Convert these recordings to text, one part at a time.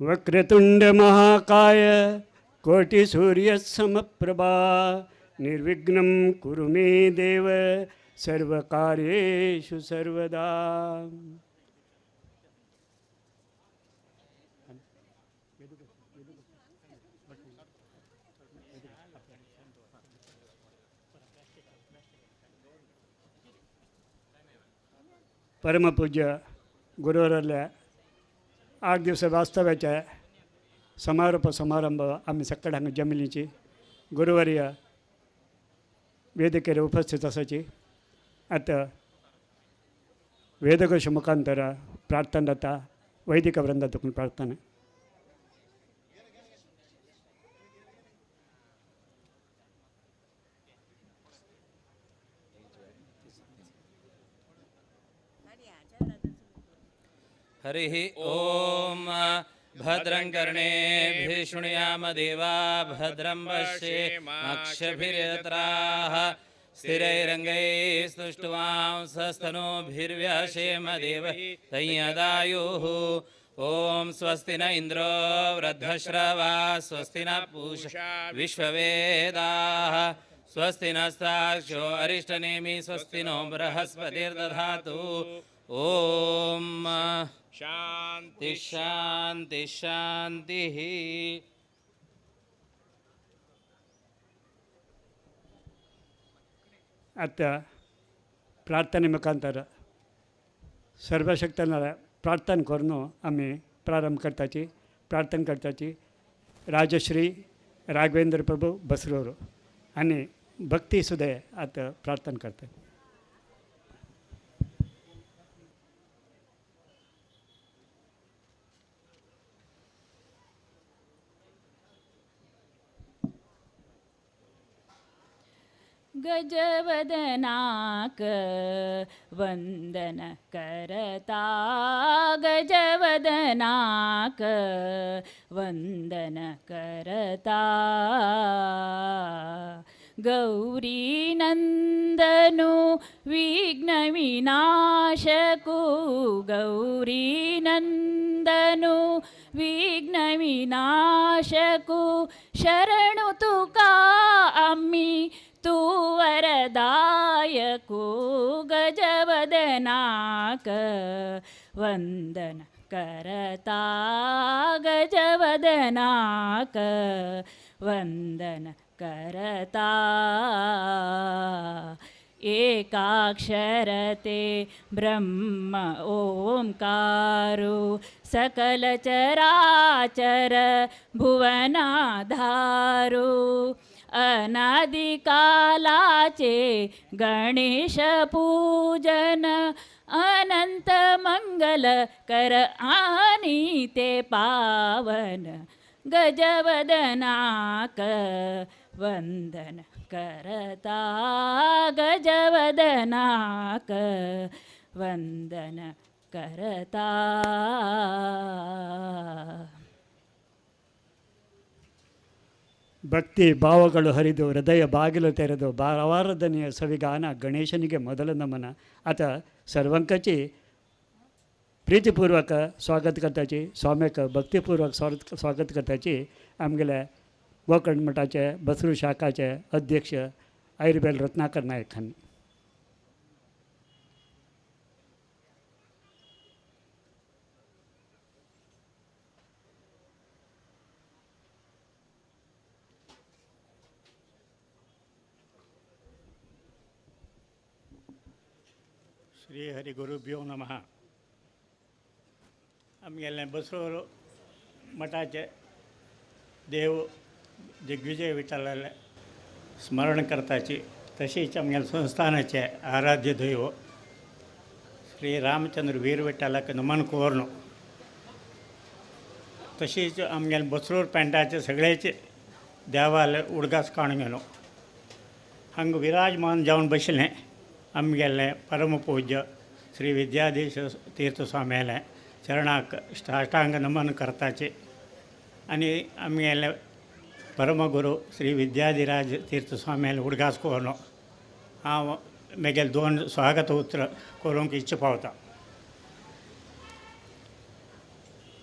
वक्रतुंड महाकाय कोटि सूर्य समप्रभा निर्विघ्नं कुरु मे देव सर्वकार्येषु सर्वदा। परमपूज्य गुरुवरल्या 8 दिवस वास्तव्याच्या समारोप समारंभ आमी सकाळ हांगा जमिनीची गुरुवर्य वेदिकेर उपस्थित आसाची। आतां वेदघोश मुखांतर प्रार्थना जाता, वैदिक वृंदातून प्रार्थना। हरिः ओम। भद्रं कर्णेभिः शृणुयाम देवा भद्रं पश्येमाक्षभिर्यत्राः स्थिरैरङ्गैस्तुष्टुवांसस्तनूभिर्व्यशेम देवैः तय्यदायुः। ॐ स्वस्ति न इन्द्रो वृद्धश्रवा स्वस्ति न पूषा विश्ववेदाः स्वस्ति नस्तार्क्ष्यो अरिष्टनेमि स्वस्ति नो बृहस्पतिर्दधातु। ॐ शांति शांति शांति। आतां प्रार्थने मुखांतर सर्वशक्तना प्रार्थना करून आमी प्रारंभ करताची। प्रार्थना करताची राजश्री राघवेंद्र प्रभू बसरूर आनी भक्ती सुद्दां आतां प्रार्थना करता। गजवदनाक वंदन करता, गजवदनाक वंदन करता, गौरी नंदनु विघ्न विनाशकु, गौरी नंदनु विघ्न विनाशकु, शरणु तुका आम्ही तू वरदायकु, गजवदनाक वंदन करता, गजवदनाक वंदन करता। एकाक्षरते ब्रह्म ओंकारु सकल चराचर भुवनाधारु, अनादिकालाचे गणेश पूजन अनंत मंगल कर आनी ते पावन, गजवदनाक वंदन करता, गजवदनाक वंदन करता। ಭಕ್ತಿ ಭಾವಗಳು ಹರಿದು ಹೃದಯ ಬಾಗಿಲು ತೆರೆದು ಭಾವಾರಾಧನೆಯ ಸವಿಗಾನ ಗಣೇಶನಿಗೆ ಮೊದಲ ನಮನ. ಆತ ಸರ್ವಂಕಚಿ प्रीतिपूर्वक स्वागत करताची, स्वाम्याक भक्तिपूर्वक स्वागत करताची आमगेले गोकर्ण मठाचे बसरू शाखाचे अध्यक्ष आयुर्बेल रत्नाकर नायक हांणी. श्री हरि गुरुभ्यो नमः. आमगेले बसरूर मठाचे देव दिग्विजय विठ्ठलाले स्मरण करताची, तशीच आमगेले संस्थानाचे आराध्य दैव श्री रामचंद्र वीर विठ्ठलाक नमन करून, तशीच आमगेले बसरूर पेंटाचे सगळेच देवाले उडगास काडून गेलो. हांगा विराजमान जावन बशिल्लें आमगेले परमपूज्य श्री विद्याधीश तीर्थ स्वाम्याले चरणाक साष्टांग नमन करताचे आनी आमगेले परमगुरू श्री विद्याधिराज तीर्थ स्वाम्याले उडगास करून हांव म्हगेले दोन स्वागत उतर करूंक इच्छा पावता.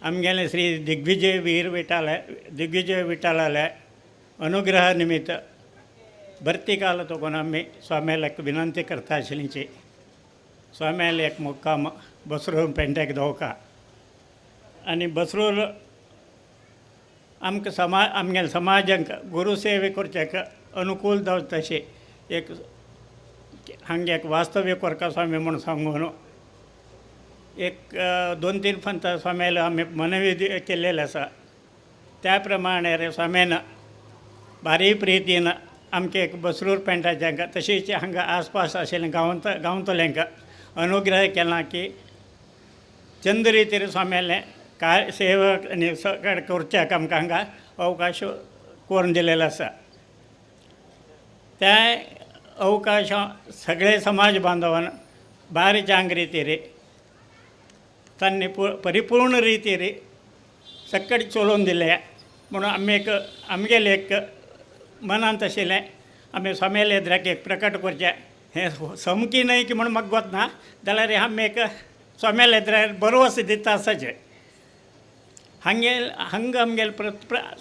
आमगेले श्री दिग्विजय वीर विठाल दिग्विजय विठालाले अनुग्रह निमित्त भरती काल तकून आमी स्वाम्याक विनंती करता आशिल्लीची स्वाम्याले एक मुक्काम बसरूर पेंट्याक दवका आनी बसरूर आमकां समाज आमगेले समाजांक गुरुसेवे करच्याक अनुकूल जावचें तशें एक हांगा एक वास्तव्य करका स्वामी म्हूण सांगून एक दोन तीन पंत स्वाम्याले आमी मनवी केल्लेले आसा. त्या प्रमाणे रे स्वाम्यान बारी प्रितीन आमकां एक बसरूर पेंटाच्यांक तशीच हांगा आसपास आशिल्ल्या गांवांत गांवतल्यांक अनुग्रह केला की चंद रितीर स्वाम्याले काय सेवक आनी सगळें करच्याक आमकां हांगा अवकाश करून दिलेलो आसा. त्या अवकाश सगळे समाज बांधवान बारी चांग रितीर तांणी परिपूर्ण रितीर सक्कट चलोवन दिले म्हणून आमी एक आमगेलें एक मनांत आशिल्लें आमी स्वाम्याले एद्राक एक प्रकट करचें हें सामकी न्हय की म्हूण म्हाका गोतना जाल्यार आमी एक स्वाम्याले एद्राक बरोवस दिता आसाचें. हांगे हांगा आमगेले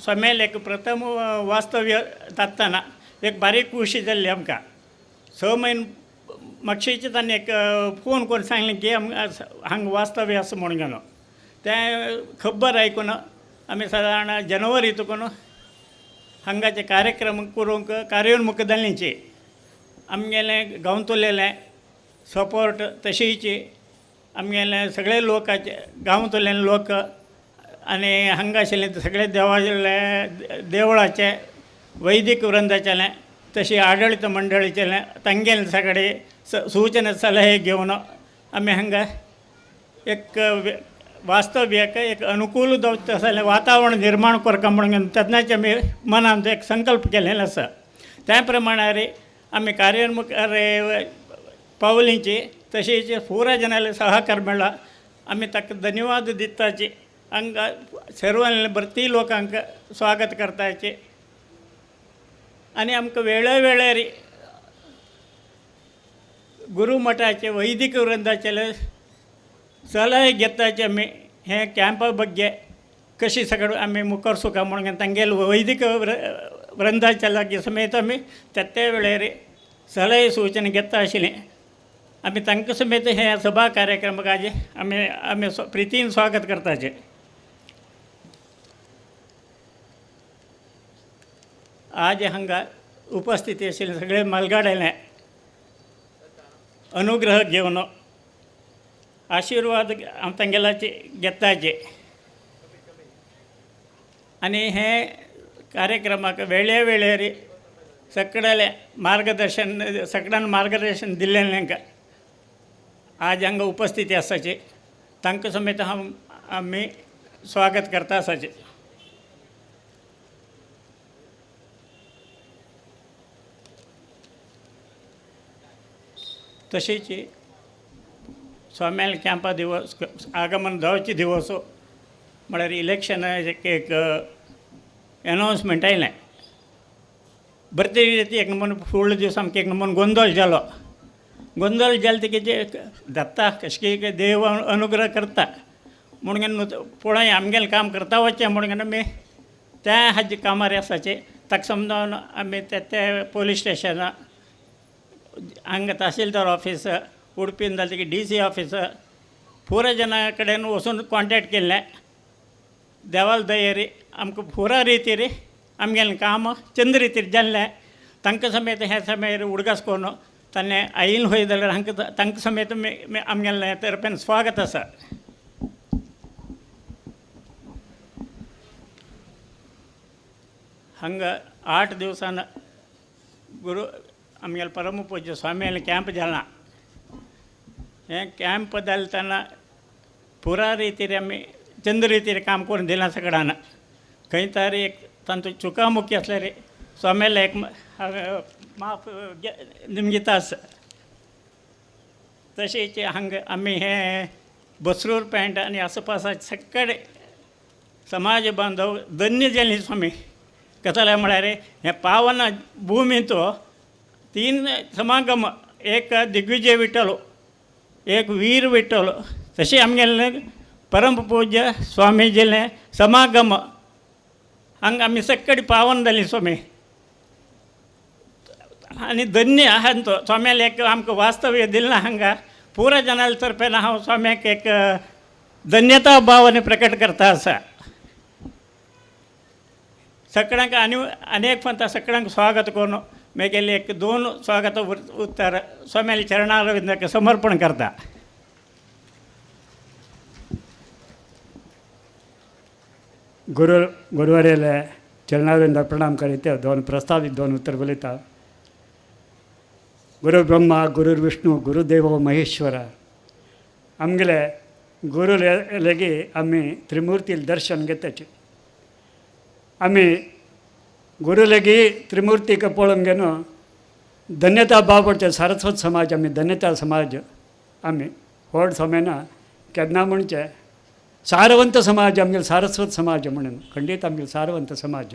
स्वाम्याले एक प्रथम वास्तव्य जातना एक बारीक खुशी जाल्ली आमकां. 6 म्हयने मातशें तांणी एक फोन करून सांगलें की आमकां हांगा वास्तव्य आसा म्हूण गेलो. तें खबर आयकून आमी सादारण जनवरी तुकून हांगाचे कार्यक्रम करूंक कार्योन्मुख जालींची आमगेलें गांवतलेलें सपोर्ट तशीच आमगेले सगळे लोकाचे गांवतले लोक आनी हांगा आशिल्ले सगळे देवाले देवळाचे वैदिक वृंदाचेलें तशी आडळीत मंडळीचेलें तांगेले सगळे सूचना सलहे घेवन आमी हांगा एक वास्तव्याक एक अनुकूल जावचें तसलें वातावरण निर्माण करता म्हणून तेन्नाच आमी मनांत एक संकल्प केलेलो आसा. त्या प्रमाणारे आमी कार्योन्मुख पावलींची तशीच पुरा जनाले सहकार मेळ्ळा आमी ताका धन्यवाद दिताची. हांगा सर्वांनी भरती लोकांक स्वागत करताचे आनी आमकां वेळे वेळार गुरुमठाचे वैदिक वृंदाचे सलहे घेताचे आमी हे कॅम्पा ಬಗ್ಗೆ कशी सगळं आमी मुखार सुका म्हणून तांगेले वैदिक वृंदाच्या लागीं समेत आमी त्या त्या वेळार सलहे सूचना घेता आशिल्लीं. आमी तांकां समेत हे सभा कार्यक्रमाक आमी आमी प्रितीन स्वागत करताचे. आज हांगा उपस्थिती आशिल्ले सगळे मालगाड्याले अनुग्रह घेवन आशिर्वाद तांगेलाचे घेताचे आनी हे कार्यक्रमाक वेळे वेळेर सगळ्याले मार्गदर्शन सगळ्यांना मार्गदर्शन दिल्लें आज हांगा उपस्थिती आसाची तांकां समेत हांव आमी स्वागत करता आसाचे. तशीच स्वाम्याल कॅम्पा दिवस आगमन जावचे दिवस म्हळ्यार इलेक्शन एक अनावन्समेंट आयलें भरती एक नंबर फुडलो दिवस आमकां एक नंबर गोंदळ जालो. गोंदळ जालो तिगे जाता कशें देव अनुग्रह करता म्हणून पळय आमगेलें काम करता वचचें म्हणून आमी त्या हाजे कामार आसाचे ताका समजावन आमी ते त्या पोलीस स्टेशनां हांगा तहसीलदार ऑफीस उडपीन जालें की डी सी ऑफीस पुरा जना कडेन वचून कॉन्टेक्ट केल्लें. देवाल दयेरी आमकां पुरा रितीर आमगेलें काम चंद रितीर जाल्लें. तांकां समेत हे समय उडगास करून ताणें आयिल्लें खंय जाल्यार हांकां तांकां समेत आमगेलें तरपेन स्वागत आसा. हांगा 8 दिवसान गुरू आमगेले परमपूज्य स्वाम्याले कॅम्प जाला. हें कॅम्प जालें तेन्ना पुरा रितीर आमी चंद रितीर काम करून दिलां सगळ्यान. खंय तरी एक तांचो चुकामुकी आसल्यार स्वाम्याले एक माफ निमगिता आसा. तशेंच हांगा आमी हे बसरूर पेंट आनी आसपासाचे सगळे समाज बांधव धन्य जाली स्वामी. कथाला म्हळ्यार हे पावन भुमींत 3 समागम एक दिग्विजय विठ्ठल एक वीर विठ्ठल तशें आमगेलें परम पूज्य स्वामीजीले समागम हांगा आमी सक्कडी पावन जाली स्वामी आनी धन्य आहा तो स्वाम्याले एक आमकां वास्तव्य दिलें ना हांगा पुरा जनाले तर्फेन हांव स्वाम्याक एक धन्यता भावाने प्रकट करता आसा. सगळ्यांक आनी अनेक पंथा सगळ्यांक स्वागत करून मेगेले एक दोन स्वागत उत्तर स्वाम्याले चरणारविंदाक समर्पण करता. गुरु गुरुवारेले चरणारविंदा प्रणाम करीत दोन प्रस्तावित दोन उत्तर बलयता. गुरु ब्रह्मा गुरुर्विष्णू गुरुदेव महेश्वर. आमगेले गुरु लेगी आमी त्रिमूर्ती दर्शन घेताचे. आमी गुरु लेगी त्रिमूर्तीक पळोवन घेवन धन्यता भाव पडचे सारस्वत समाज आमी धन्यता समाज आमी व्हड समेना केन्ना म्हणचे सारवंत समाज आमगेलो सारस्वत समाज म्हणून खंडीत आमगेलो सारवंत समाज.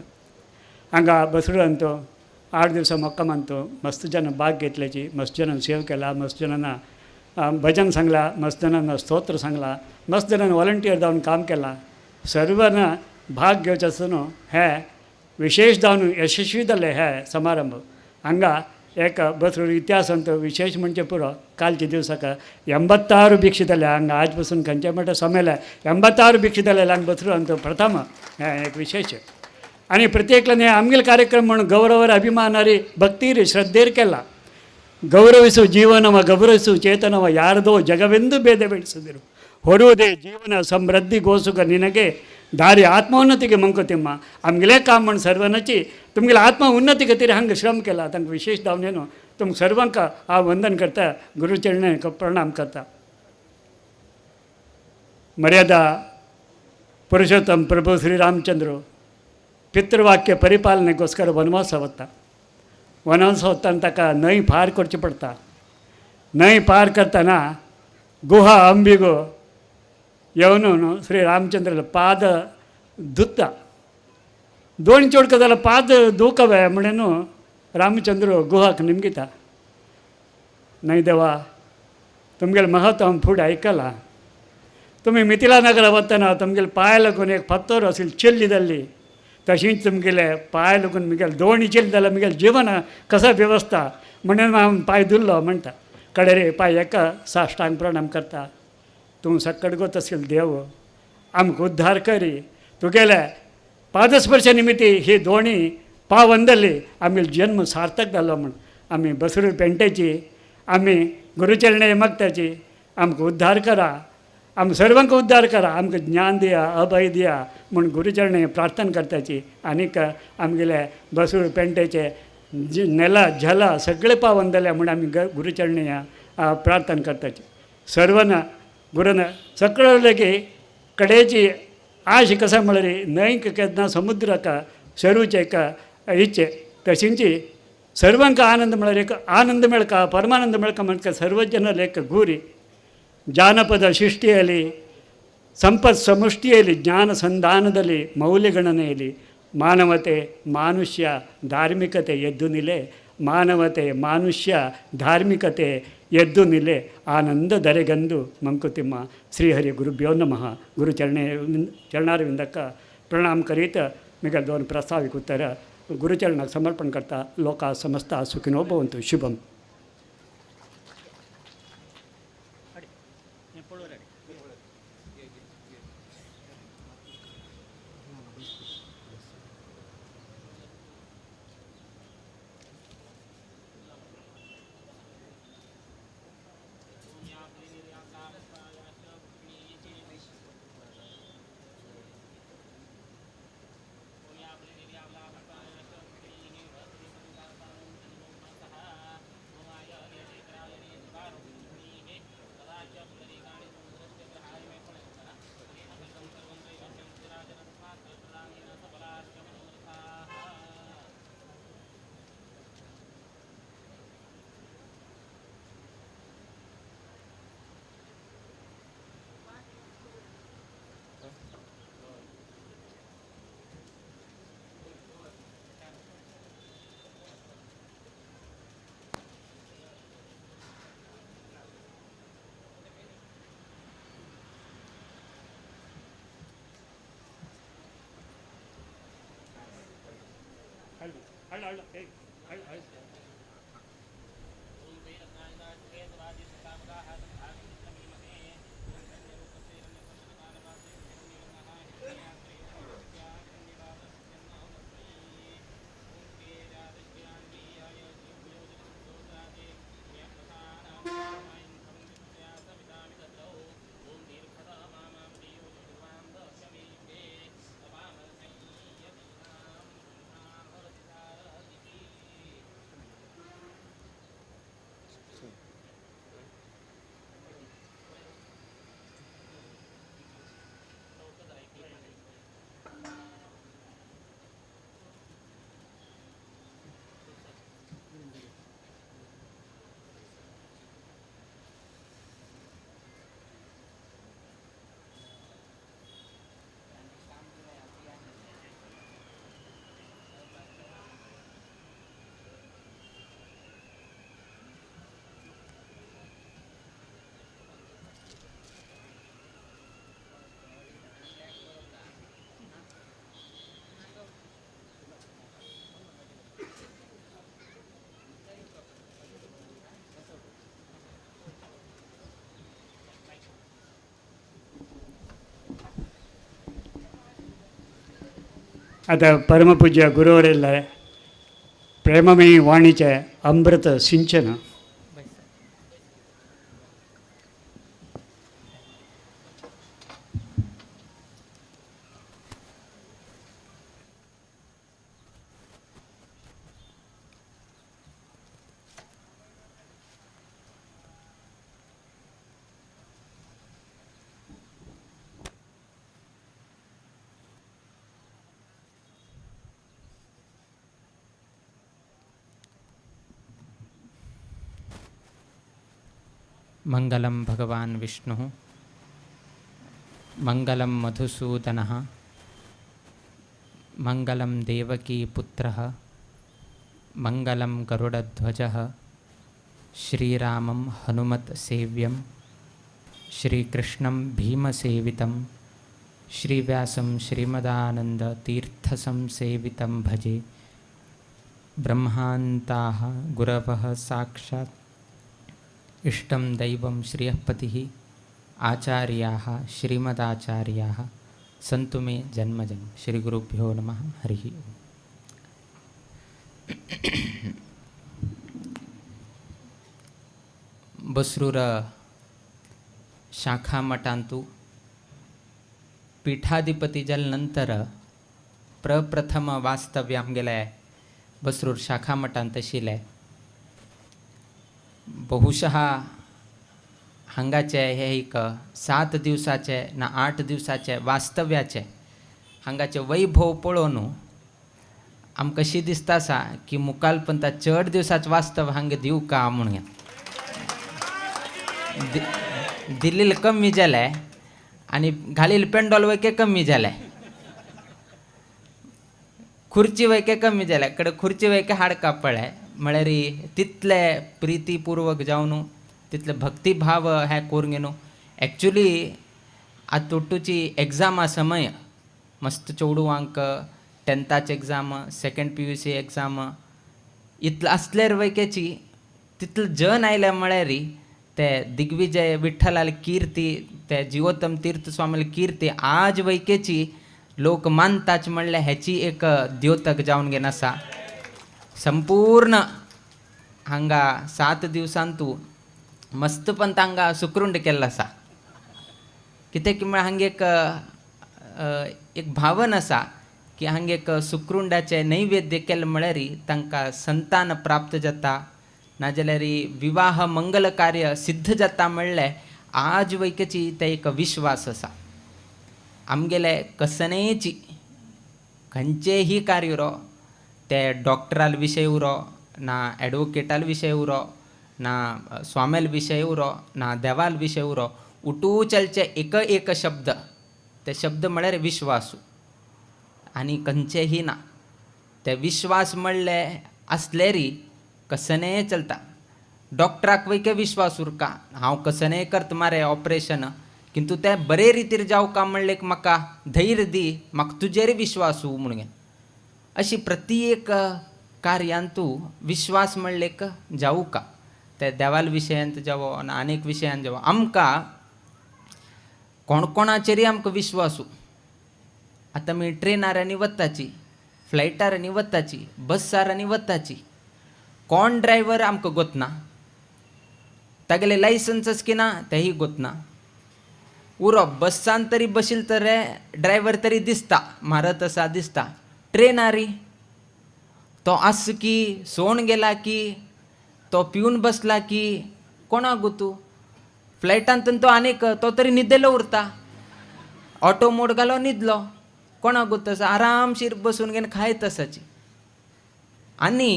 हांगा बसरुंत 8 दिवसां मुक्कामांत मस्त जन भाग घेतल्याची, मस्त जनान सेव केला, मस्त जनांना भजन सांगला, मस्त जनांना स्तोत्र सांगला, मस्त जनान वॉलंटियर जावन काम केला. सर्वांना भाग घेवचो आसा न्हू हे विशेष जावन यशस्वी जाल्ले हे समारंभ. हांगा एक बसरूर इतिहासांत विशेष म्हणचे पुरो कालच्या दिवसाक 86 भिक्षे जाले हांगा. आज पसून खंयचे म्हणटा समेले 86 भिक्षे जाले हांगा बसरुरांत प्रथम हें एक विशेष. आनी प्रत्येकल्यान हे आमगेले कार्यक्रम म्हणून गौरवर अभिमानारी भक्तीर श्रद्धेर केला. ಗೌರವಿಸು ಜೀವನವ ಗೌರವಿಸು ಚೇತನವ ಯಾರದೋ ಜಗವೆಂದು ಭೇದ ಬೆಳೆಸಿದರು ಹೊರುವುದೇ ಜೀವನ ಸಮೃದ್ಧಿಗೋಸುಗ ನಿನಗೆ ದಾರಿ ಆತ್ಮೋನ್ನತಿಗೆ ಮಂಕುತಿಮ್ಮ. आमगेले काम म्हण सर्वांची तुमगेले आत्म उन्नती खातीर हांगा श्रम केला तांकां विशेष दावनेनो तुमकां सर्वांक हांव वंदन करता, गुरुचरणे प्रणाम करता. मर्यादा पुरुषोत्तम प्रभू श्रीरामचंद्र पितृवाक्य परिपालनेकोस्कर वनवास वता. वनवास वतना ताका न्हंय पार करची पडटा. न्हंय पार करतना गुहा अंबिगो येवन न्हू श्री रामचंद्र पाद धुता. दोन चोडका जाल्यार पाद दुखवे म्हणून न्हू रामचंद्र गुहाक निमगिता, न्हय देवा तुमगेलें महत्व हांव फुडें आयकलां. तुमी मिथिला नगरा वतना तुमगेले पांय लागून एक फातर आशिल्ली चेल्ली जाल्ली, तशीच तुमगेले पांय लागून म्हगेले दोणी चेल्ली जाल्यार म्हगेलें जिवन कसा वेवस्था म्हणून हांव पांय धुल्लो म्हणटा. कडे रे पांय एका साश्टांग प्रणाम करता. तूं सक्कडगोत आशिल्लो देव आमकां उद्धार करी, तुगेले पादस्पर्श निमित्ती ही दोणी पावन जाली, आमगेलो जन्म सार्थक जालो म्हूण आमी बसरूर पेंटेची आमी गुरुचरणे मागताची आमकां उद्धार करा, आम सर्वांक उद्धार करा, आमकां ज्ञान दिया अभय दिया म्हूण गुरुचरणे प्रार्थना करताची. आनीक आमगेले बसरूर पेंटेचे नेला झला सगळे पावन जाले म्हूण आमी गुरुचरणे प्रार्थना करताची. सर्वांना गुरुन सगळो लेगी कडेची आश कसा म्हळ्यार न्हंयक केन्ना समुद्राक सरूचे एक इच्छे तशींची सर्वांक आनंद म्हळ्यार एक आनंद मेळका परमानंद मेळका म्हणटा सर्व जन लेख गुरी ಜಾನಪದ ಸೃಷ್ಟಿಯಲ್ಲಿ ಸಂಪತ್ ಸಮುಷ್ಟಿಯಲ್ಲಿ ಜ್ಞಾನ ಸಂಧಾನದಲ್ಲಿ ಮೌಲ್ಯಗಣನೆಯಲ್ಲಿ ಮಾನವತೆ ಮಾನುಷ್ಯ ಧಾರ್ಮಿಕತೆ ಎದ್ದು ನಿಲೆ, ಮಾನವತೆ ಮಾನುಷ್ಯ ಧಾರ್ಮಿಕತೆ ಎದ್ದು ನಿಲೆ ಆನಂದ ದರೆಗಂದು ಮಂಕುತಿಮ್ಮ. ಶ್ರೀಹರಿ ಗುರುಭ್ಯೋ ನಮಃ. ಗುರು ಚರಣಾರವಿಂದಕ್ಕ ಪ್ರणाम करीत मिगल दोन प्रस्ताविक उत्तर गुरुचरणाक समर्पण करता. लोका समस्ता सुखिनो भवन्तु. शुभम. आतां परमपूज्य गुरुवरेल्ले प्रेममयी वाणीचें अमृत सिंचन. मंगलं भगवान विष्णुः, मंगलं मधुसूदनः, मंगलं देवकी पुत्रः, मंगलं गरुडध्वजः, श्रीरामं हनुमत् सेव्यं, श्रीकृष्णं भीमसेवितं, श्रीव्यासं श्रीमदानन्दतीर्थसंसेवितं भजे. ब्रह्मान्ताः गुरवः साक्षात् इष्टं दैवं श्रियःपतिः, आचार्याः श्रीमदाचार्याः सन्तु मे जन्मजन्म. श्रीगुरुभ्यो नमः. हरिः ओम्. बसरूर शाखा मठांतु पीठाधिपती जाले नंतर प्रप्रथम वास्तव्य आमगेलें बसरूर शाखा मठांत आशिल्लें. बहुशः हांगाचे हे एक 7 दिवसाचे ना 8 दिवसाचे वास्तव्याचे हांगाचे वैभव पळोवन आमकां कशी दिसता आसा की मुखाल पण चड दिवसाचें वास्तव हांगा दिवका म्हणून दिल्लील कमी जालें आनी घालील पेंडोल वयके कमी जालें, खुर्ची वयके कमी जालें, कडे खुर्ची वयके हाडका पळ्ळें. म्हळ्यार तितले प्रितीपूर्वक जावन तितले भक्तिभाव हे करून न्हू. एक्चुली आतां टोटूची एग्जामा समय मस्त चेडवांक 10थाचे exam, second PUC exam इतलें आसल्यार वयकेची तितले जन आयले म्हळ्यार ते दिग्विजय विठ्ठलाली कीर्ती, ते जिवोत्तम तीर्थ स्वामीली कीर्ती आज वयकेची लोक मानताच म्हणल्यार हेची एक द्योतक जावन घेन आसा. संपूर्ण हांगा 7 दिवसांतू मस्तपण तांकां सुकृंड केल्लो आसा. कित्याक म्हळ्यार हांगा एक एक भावन आसा की हांगा एक सुकृंडाचें नैवेद्य केलें म्हळ्यार तांकां संतान प्राप्त जाता, नाजाल्यार विवाह मंगल कार्य सिद्ध जाता म्हणलें आज वयकेची ते एक विश्वास आसा. आमगेले कसनेची खंयचेंय कार्य उरो, ते डॉक्टराल विशय उरो ना एडवोकेटाल विशय उरो ना स्वाम्याल विशय उरो ना देवाल विशय उरो, उठू चलचे एक एक शब्द, ते शब्द म्हळ्यार विश्वासू आनी खंयचेंय ना. ते विश्वास म्हणले आसलेरी कसनेय चलता. डॉक्टराक वयके विश्वास उरका, हांव कसनेय करता मारे ऑपरेशन, किंतु ते बरे रितीर जावका म्हणलें म्हाका धैर्य दी, म्हाका तुजेर विश्वास म्हणून. अशी प्रत्येक कार्यांतू विश्वास म्हणले एक जावू का ते देवाल विशयांत जावो आनी आनीक विशयांत जावो आमकां कोण कोणाचेरय आमकां विश्वासू. आतां आमी ट्रेनार आनी वताची, फ्लायटार आनी वताची, बसार आनी वताची, कोण ड्रायव्हर आमकां गोतना, तागेले लायसन्स की ना तेंय गोतना. उरोप बसान तरी बशील तर ड्रायव्हर तरी दिसता मारत आसा दिसता. ट्रेनारी तो आस की सोण गेला की तो पिवन बसला की कोणाक गोतू. फ्लायटान तो आनीक तो तरी न्हिदेलो उरता, ऑटो मोड घालो न्हिदलो, कोणाक गोत आसा आरामशीर बसून घेवन खायत आसाची. आनी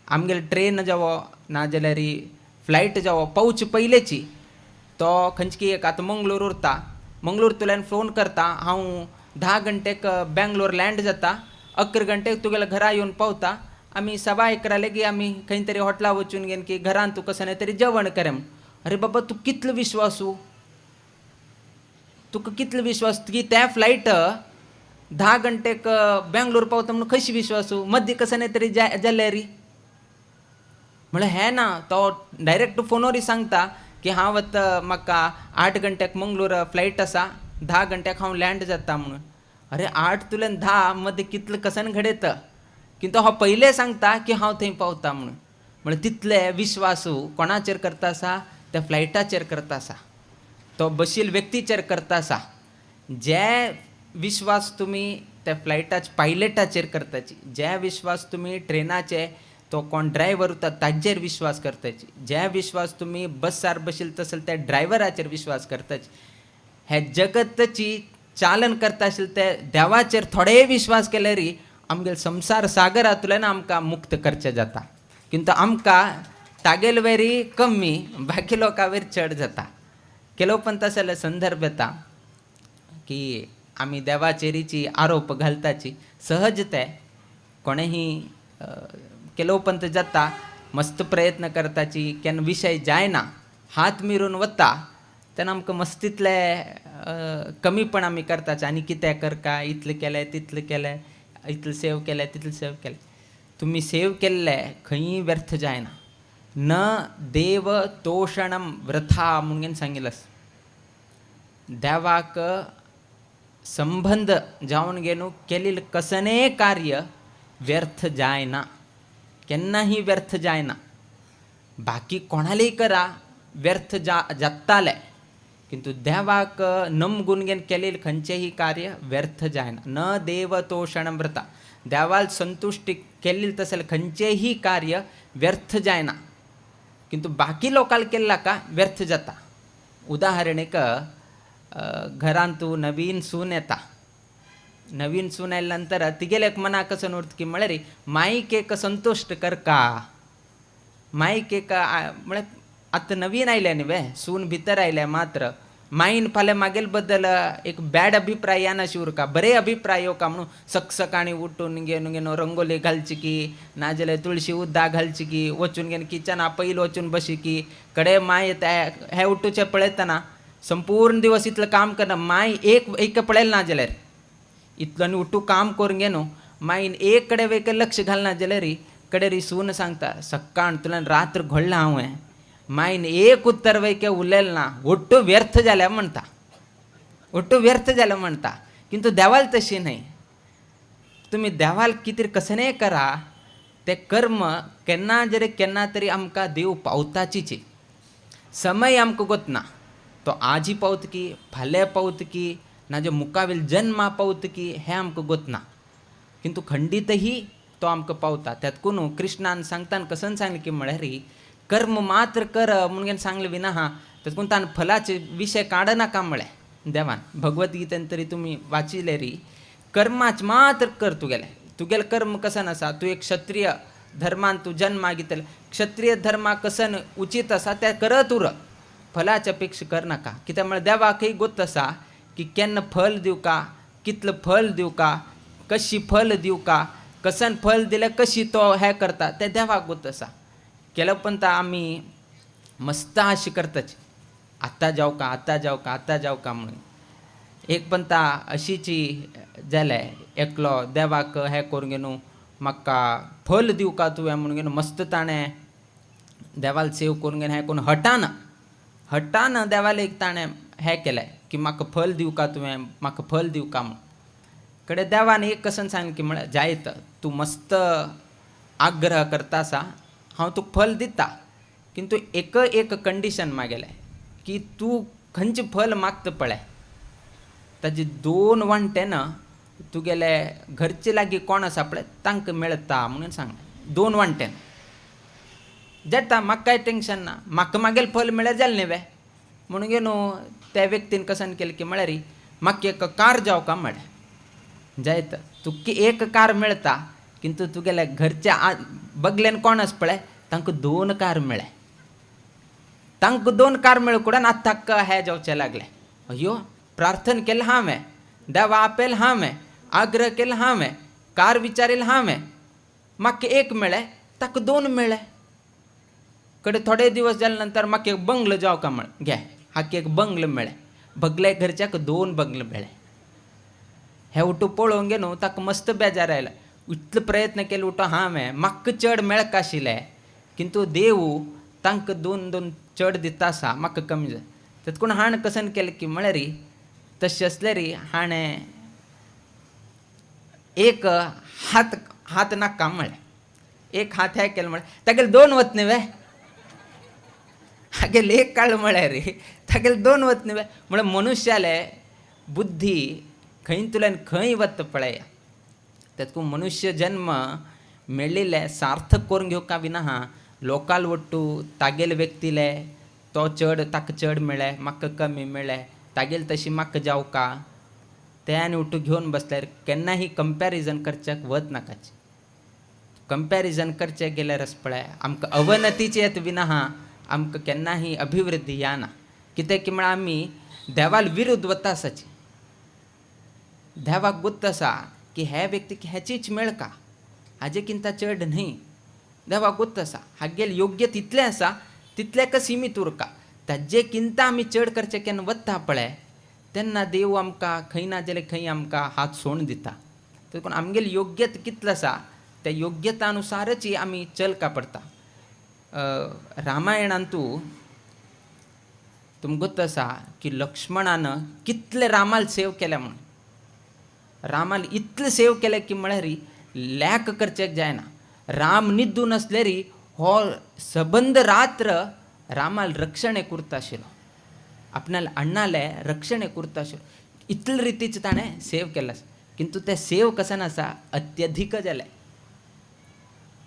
आमगेले ट्रेन जावो नाजाल्यार फ्लायट जावो पावचे पयलेची तो खंयची एक आतां मंगळूर उरता, मंगळूर तुल्यान फोन करता हांव 10 घंटेक बेंगलोर लँड जाता, 11 घंटेक तुगेल्या घरा येवन पावता. आमी 11:15 लेगीत आमी खंय तरी हॉटेला वचून घेवन की घरान तूं कसं तरी जेवण करे. अरे बाबा तूं कितलो विश्वासू, तुका कितलो विश्वास की त्या फ्लायट 10 घंटेक बेंगलोर पावता म्हणून खंयशी विश्वासू, मदीं कसं तरी जाल्यार म्हळ्यार हें ना. तो डायरेक्ट फोनवरी सांगता की हांव आतां म्हाका 8 घंट्याक मंगळूर फ्लायट आसा, 10 घंट्याक हांव लँड जाता म्हणून. अरे 8 तुल्यान 10 मदीं कितलें कसन घडयता, किंतु हांव पयलें सांगता की हांव थंय पावता म्हणून. म्हळ्यार तितले विश्वासू कोणाचेर करता आसा, त्या फ्लायटाचेर करता आसा, तो बशील व्यक्तीचेर करता आसा. जे विश्वास तुमी त्या फ्लायटाचे पायलटाचेर करताची, जे विश्वास तुमी ट्रेनाचे तो कोण ड्रायव्हर उरता ताजेर विश्वास करताची, जे विश्वास तुमी बसार बशील तसल त्या ड्रायव्हराचेर विश्वास करताची, हे जगतची चालन करता आशिल्ले ते देवाचेर थोडेय विश्वास केल्यार आमगेले संवसार सागरांतल्यान आमकां मुक्त करचें जाता. किंतु आमकां तागेले वेरी कमी बाकी लोकां वयर चड जाता. केलो पण तसले संदर्भ येता की आमी देवाचेरीची आरोप घालताची सहज ते कोणेही केलो पंत जाता, मस्त प्रयत्न करताची केन्ना विशय जायना हात मिरून वता तेन्ना आमकां मस्तीतले कमीपण आमी करताचे आनी कितें करका, इतलें केलें तितलें केलें, इतलें सेव केलें तितलें सेव केलें. तुमी सेव केल्लें खंयी व्यर्थ जायना. न देव तोषणम व्रथा म्हणून सांगिल्लें. देवाक संबंध जावन घेवन केल्लें कसलेंय कार्य व्यर्थ जायना, केन्नाही व्यर्थ जायना. बाकी कोणालेय करा व्यर्थ जातालें, किंतु देवाक नमगुण घेवन केल्लें खंयचेंय कार्य व्यर्थ जायना. न देव तोषणम व्रता, देवाल संतुश्टी केल्लें तसलें खंयचेंय कार्य व्यर्थ जायना, किंतु बाकी लोकांक केल्ला का व्यर्थ जाता. उदाहरण एक घरांतू नवीन सून येता, नवीन सून आयल्या नंतर तिगेले एक मनाक कसो उरता की म्हळ्यार माईक एक संतुश्ट करका, माईक एक म्हळ्यार आतां नवीन आयल्या न्ही वे सून भितर आयल्या मात्र माईन फाल्यां मागेल बद्दल एक बॅड अभिप्राय येनाशी उरका, बरे अभिप्राय येवका म्हणून सकसकाणी उठून घेवन घेवन रंगोली घालची की नाजाल्यार तुळशी उद्दा घालची की वचून घेवन किचना पयलीं वचून बशी की कडे माय येता हे उठूचें पळयतना संपूर्ण दिवस इतलें काम करना माय एक एक पळयलें ना जाल्यार इतलो आनी उठू काम करून घे न्हू मायन एक कडेन वेक लक्ष घालना जाल्यार कडे री सून सांगता सकाळ तुल्यान रात्र घडला हांवें मायन एक उत्तर वैके उलयलें ना, ಒಟ್ಟು व्यर्थ जाल्या म्हणटा, ಒಟ್ಟು व्यर्थ जाल्या म्हणटा. किंतु देवाल तशी न्हय, तुमी देवाल कितें कसलेंय करा तें कर्म केन्ना जरी केन्ना तरी आमकां देव पावताचीच. समय आमकां गोतना तो आजी पावत की फाल्यां पावत की नाजाल्यार मुखावेल जन्मा पावत की हें आमकां गोतना, किंतु खंडीतही तो आमकां पावता. त्यातकून कृष्णान सांगतान कसन सांगलें की म्हळ्यार कर्म मात्र कर म्हणून सांगलें विना हा, त्यातकून तान फलाचे विशय काडनाका म्हळें देवान. भगवद्गीतेन तरी तुमी वाचिल्लें री कर्माच मात्र कर तुगेलें, तुगेलें कर्म कसन आसा, तूं एक क्षत्रिय धर्मान तूं जन्मा घेतलें, क्षत्रिय धर्मा कसन उचीत आसा तें करत उर, फलाची अपेक्षा करनाका. कित्याक म्हळ्यार देवाकय गोत आसा की केन्ना फल दिवका, कितलें फल दिवका, कशी फल दिवका, कसन फल दिल्यार कशी तो हें करता तें देवाक गोत आसा. केल्या उपरांत आमी मस्त अशी करताची आतां जावका आतां जावका आतां जावका म्हणून. एक पंता अशीची जालें एकलो देवाक हें करून घेवन म्हाका फल दिवका तुवें म्हणून घेवन मस्त ताणें देवाल सेव करून घेवन हें करून हटान हटान देवाल एक ताणें हें केलें की म्हाका फल दिवका तुवें, म्हाका फल दिवका म्हूण. कडे देवान एक कसन सांगलें की म्हळ्यार जायत तूं मस्त आग्रह करता आसा, हांव तुका फल दिता, किंतु एक एक कंडिशन मागेलें की तूं खंयचें फल मागता पळय ताजे 2 वांटे ना तुगेले घरचे लागीं कोण आसा पळय तांकां मेळटा म्हणून सांगलें. 2 वांटेन जाता, म्हाका कांय टेंशन ना, म्हाका मागेलें फल मेळ्ळ्यार जालें न्ही वे म्हणून न्हू त्या व्यक्तीन कसन केलें की म्हळ्यार म्हाका एक कार जावका म्हळें. जायत तुका एक कार मेळटा किंतु तुगेले घरच्या बगलेन कोण आसा पळय तांकां 2 कार मेळ्ळे, तांकां 2 कार मेळ्ळे कुडान आतां ताका हें जावचें लागलें. अयो प्रार्थना केलें हांवें, देवा आपेल हांवें, आग्रह केलो हांवें, कार विचारिल्लें हांवें, म्हाका एक मेळ्ळें ताका 2 मेळ्ळे. कडे थोडे दिवस जाले नंतर म्हाका एक बंगलो जावका म्हळें, घे हाका एक बंगलो मेळ्ळें, बगले घरच्याक 2 बंगले मेळ्ळे. हें उठू पळोवंक गे न्हू ताका मस्त बेजार आयलो, इतलो प्रयत्न केलो उठो हांवें, म्हाका चड मेळका आशिल्लें किंतु देव तांकां 2 2 चड दिता आसा, म्हाका कमी जाय. तेतकून हाणें कसन केलें की म्हळ्यार तशें आसल्यार हाणें एक हात हात नाका म्हळें, एक हात हें केलें म्हळें तागेले 2 वत न्ही वे, हागेले एक काडलें म्हळ्यार तागेले 2 वत न्ही वे. म्हळ्यार मनुष्याले बुद्धी खंयतल्यान खंय वता पळया. तेतकून मनुष्य जन्म मेळिल्लें सार्थक करून घेवका विना लोकाल वट्टू तागेले व्यक्तीले तो चड ताका चड मेळ्ळें म्हाका कमी मेळ्ळें तागेले तशी म्हाका जावका ते आनी उठू घेवन बसल्यार केन्नाही कंपॅरिजन करच्याक वत नाकाच. कंपॅरिजन करचें गेल्यार आस पळय आमकां अवनतीची येत विना आमकां केन्नाही अभिवृद्धी येना. कित्याक की म्हळ्यार आमी देवाल विरुद्ध वता आसाची. देवाक गुत्त आसा की हे व्यक्तीक हेचीच मेळका, हाजे किंता चड न्हय. देवाक गुत्त आसा हागेल योग्य तितलें आसा तितलेंक सिमीत उरका. ताजे किंता आमी चड करचें केन्ना वता पळय तेन्ना देव आमकां खंय ना जाल्यार खंय आमकां हात सोण दिता. देखून आमगेली योग्यता कितलो आसा त्या योग्यता अनुसारच आमी चलका पडटा. रामायणांतू तुमकां गोत्त आसा की लक्ष्मणान कितले रामाल सेव केल्या म्हणून, रामाल इतले सेव केले की म्हळ्यार लॅक करचें जायना. राम निद्दून आसल्यार हो सबंद रात्र रामाल रक्षण करता आशिल्लो, आपणाले अण्णाले रक्षण करता आशिल्लो, इतले रितीचें ताणें सेव केलें. किंतु तें सेव कसन आसा अत्यधीक जालें,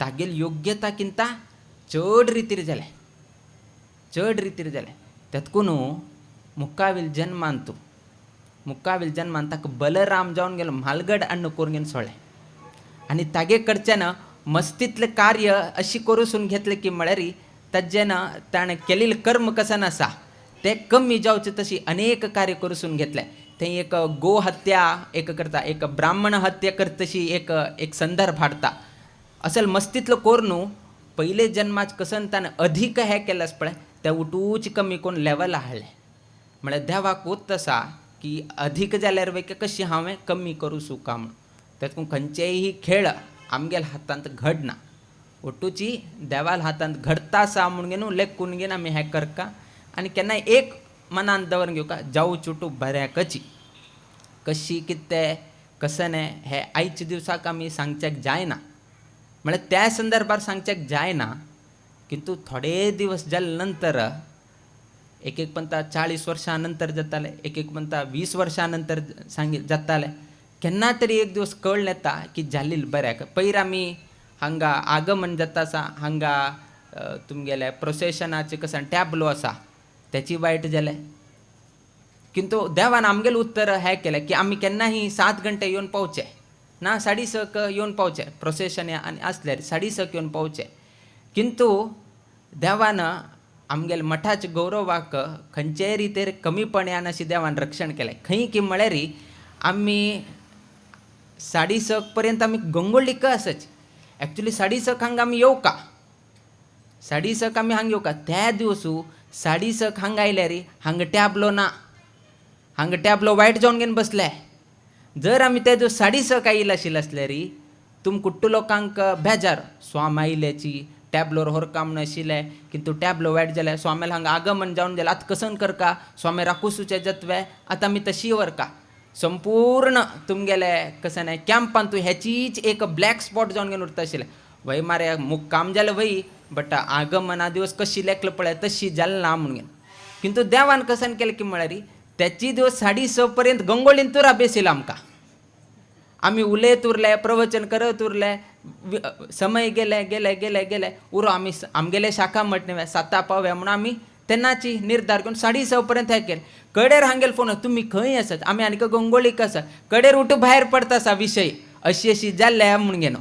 तागेली योग्यता किंता चड रितीर जालें, चड रितीर जालें. तेतकून मुखावेल जन्मांतू मुखावेल जन्मान ताका बलराम जावन गेलो म्हालगड अण्ण करून घेवन सोडलें आनी तागे कडच्यान मस्तींतलें कार्य अशी करूसून घेतलें की म्हळ्यार ताजें ताणें केलेलें कर्म कसन आसा तें कमी जावचें तशी अनेक कार्य करूसून घेतलें. थंय एक गो हत्या एक करता, एक ब्राह्मण हत्या करता तशी एक एक संदर्भ हाडटा. असल मस्तींतलो कोर न्हू पयले जन्माच कसन ताणें अधीक हें केलें आसा पळय तें उठूच कमी करून लेवल हाडलें. म्हळ्यार देवाक वोत आसा की अधीक जाल्यार वय कशी हांवें कमी करूं सुका म्हूण. तेतून खंयचेय खेळ आमगेल्या हातांत घडना, ओटूची देवाल हातांत घडता आसा म्हणून न्हू लेखून घेवन आमी हें करका आनी केन्नाय एक मनान दवरून घेवका जावं चुटू बऱ्याकची कशी कितें कसनें हें आयच्या दिवसाक आमी सांगच्याक जायना, म्हळ्यार त्या संदर्भार सांगच्याक जायना. किंतु थोडे दिवस जाले नंतर एक एक म्हणटा 40 वर्सां नंतर जातालें, एक एक म्हणटा 20 वर्सां नंतर सांग जातालें. केन्ना तरी एक दिवस कळ्ळें येता की जाल्ली बऱ्याक. पयर आमी हांगा आगमन जाता आसा, हांगा तुमगेलें प्रोसेशनाचें कशें टॅबलो आसा तेची वायट जालें. किंतु देवान आमगेलें उत्तर हें केलें की आमी केन्नाही 7 घंटे येवन पावचे ना 6:30 येवन पावचे, प्रोसेशन आनी आसल्यार 6:30 येवन पावचे. किंतु देवान आमगेले मठाच्या गौरवाक खंयचेय रितीर कमीपणान अशें देवान रक्षण केलें. खंय की म्हळ्यार आमी 6:30 पर्यंत आमी गंगोळीक आसाची. एक्चुली 6:30 हांगा आमी येवका, 6:30 आमी हांगा येवका. त्या दिवसू 6:30 हांगा आयल्यार हांगा टॅबलो ना, हांगा टॅबलो वायट जावन घेवन बसले. जर आमी त्या दिवस 6:30 आयिल्ले आशिल्ले आसल्यार तुम कुट्टू लोकांक बेजार स्वाम आयल्याची टॅबलोर होरका म्हूण आशिल्लें किंतु टॅबलो वायट जालें स्वाम्याला हांगा आगमन जावन जालें आतां कसन करका स्वामी राकुसूचे जत्वे आतां आमी तशी व्हरका संपूर्ण तुमगेले कशें न्हय कॅम्पान तूं हेचीच एक ब्लॅक स्पॉट जावन घेवन उरता आशिल्लें वय मारे मुक्काम जालें वय बट आगमना दिवस कशी लेखलं पळय तशी जालें ना म्हणून किंतु देवान कसन केलें की म्हळ्यार त्याची दिवस 6:30 पर्यंत गंगोळीन तुरा बेसील आमकां आमी उलयत उरले प्रवचन करत उरले समय गेले गेले गेले गेले उरो आमी आमगेले शाखा मटणे 7 पावया म्हणून आमी तेन्नाची निर्धार करून 6:30 पर्यंत हें केलें. कडेर हांगेल फोन तुमी खंय आसात आमी आनीक गंगोळीक आसा कडेर उठू भायर पडता आसा विशय अशी अशी जाल्ले म्हणून घेनो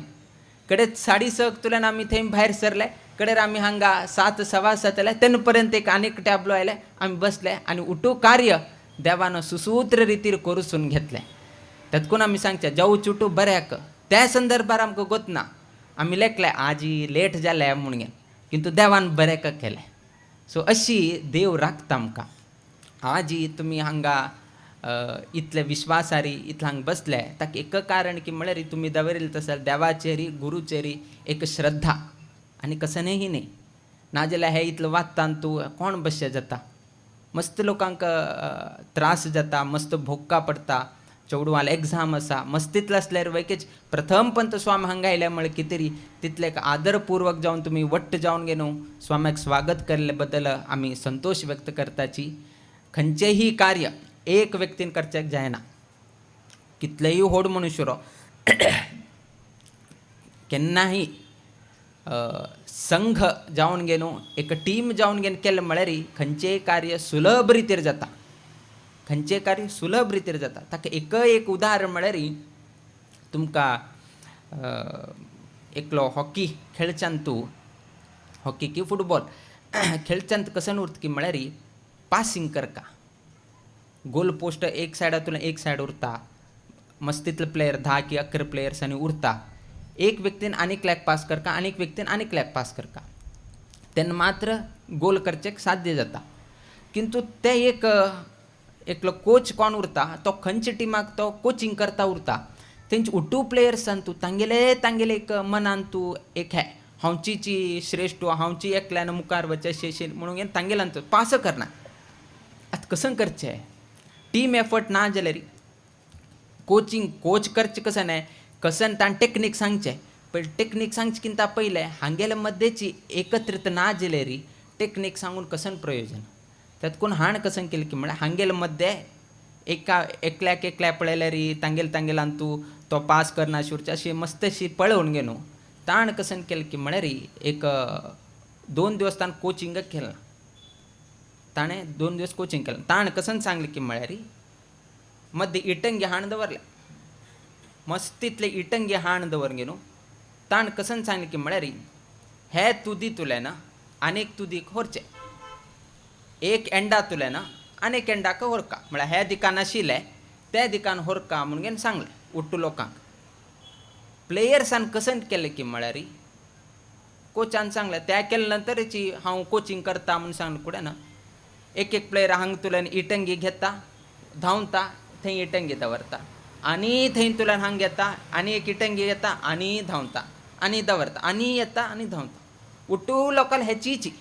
कडे 6:30 तुल्यान आमी थंय भायर सरले कडेर आमी हांगा 7 सव्वा 7 जाले तेन्ना पर्यंत एक आनीक टॅबलो आयले आमी बसले आनी उठू कार्य देवान सुसूत्र रितीर करूसून घेतलें. तेतकून आमी सांगचें जावं चुटू बऱ्याक त्या संदर्भार आमकां गोतना आमी लेखले आजी लेट जाले म्हणून किंतु देवान बऱ्याक केलें. सो अशी देव राखता आमकां. आजी तुमी हांगा इतले विश्वासारी इतले हांगा बसले ताका एक कारण की म्हळ्यार तुमी दवरिल्ले तसो देवाचेरी गुरुचेरी एक श्रद्धा आनी कसनेही न्ही नाजाल्यार हे इतलें वाचतान तूं कोण बसचे जाता मस्त लोकांक त्रास जाता मस्त भोगका पडटा चेडवाल एग्जाम आसा मस्तीतलो आसल्यार वैकेच प्रथम पंत स्वामी हांगा आयले म्हळ्यार कितें तरी तितले एक आदरपूर्वक जावन तुमी वट्ट जावन घेवन स्वाम्याक स्वागत केल्ले बद्दल आमी संतोश व्यक्त करताची. खंयचेंही कार्य एक व्यक्तीन करचें जायना कितलेय व्हड मनुष्य केन्नाही संघ जावन घेवन एक टीम जावन घेवन केलें म्हळ्यार खंयचेंय कार्य सुलभ रितीर जाता खंयचें कार्य सुलभ रितीर जाता. ताका एक एक उदाहरण म्हळ्यार तुमकां एकलो हॉकी खेळच्यान तूं हॉकी की फुटबॉल खेळच्यान कसन उरता की म्हळ्यार पासिंग करका गोल पोस्ट एक सायडांतल्यान एक सायड उरता मस्तीतले प्लेयर 10 की 11 प्लेयर्सांनी उरता एक व्यक्तीन आनीक लॅक पास करका आनीक व्यक्तीन आनीक लॅक पास करका तेन्ना मात्र गोल करचें साध्य जाता. किंतु ते एक एकलो कोच कोण उरता तो खंयच्या टिमाक तो कोचिंग करता उरता तेंचे उटू प्लेयर्सान तूं तांगेले तांगेले एक मनान तूं एक हे हांवची श्रेश्ठ हांवची एकल्यान मुखार वचचें अशें अशें म्हणून तांगेल्यान तूं पास करना. आतां कसं करचें टीम एफर्ट ना जाल्यार कोचिंग कोच करचें कशें न्हय कसन ताणें टेक्नीक सांगचें पयलीं टेक्नीक सांगचें कितें पयलें हांगेले मद्देची एकत्रीत ना जाल्यार टेक्नीक सांगून कसन प्रयोजन तेतकून हाण कसन केलें की म्हळ्यार हांगेले मद्दे एका एकल्याक एकल्या पळयल्यार तांगेले तांगेल्यान तूं तो पास करना शिवचे अशी मस्त अशी पळोवन घेवन ताण कसन केलें की म्हळ्यार एक 2 दिवस ताणें कोचिंगाक केलें ताणें 2 दिवस कोचिंग केलें ताणें कसन सांगलें की म्हळ्यार मद्दे इटंगी हाण दवरलें मस्तीतले इटंगी हाण दवर घेवन ताणें कसन सांगलें की म्हळ्यार हे तुदी तुले ना आनीक तुदीक व्हरचें एक एंडा तुले ना आनीक एंडाक व्हरका म्हळ्यार हे दिकान आशिल्लें ते दिकान व्हरका म्हणून सांगलें उट्टू लोकांक. प्लेयर्सान कसन केलें की म्हळ्यार कोचान सांगलें त्या केले नंतरची हांव कोचिंग करता म्हणून सांगलें कुडें ना एक एक प्लेयर हांगा तुल्यान इटंगी घेता धांवता थंय इटंगी दवरता आनी थंय तुल्यान हांगा घेता आनी एक इटंगी घेता आनी धांवता आनी दवरता आनी येता आनी धांवता उट्टू लोकांक हेचीची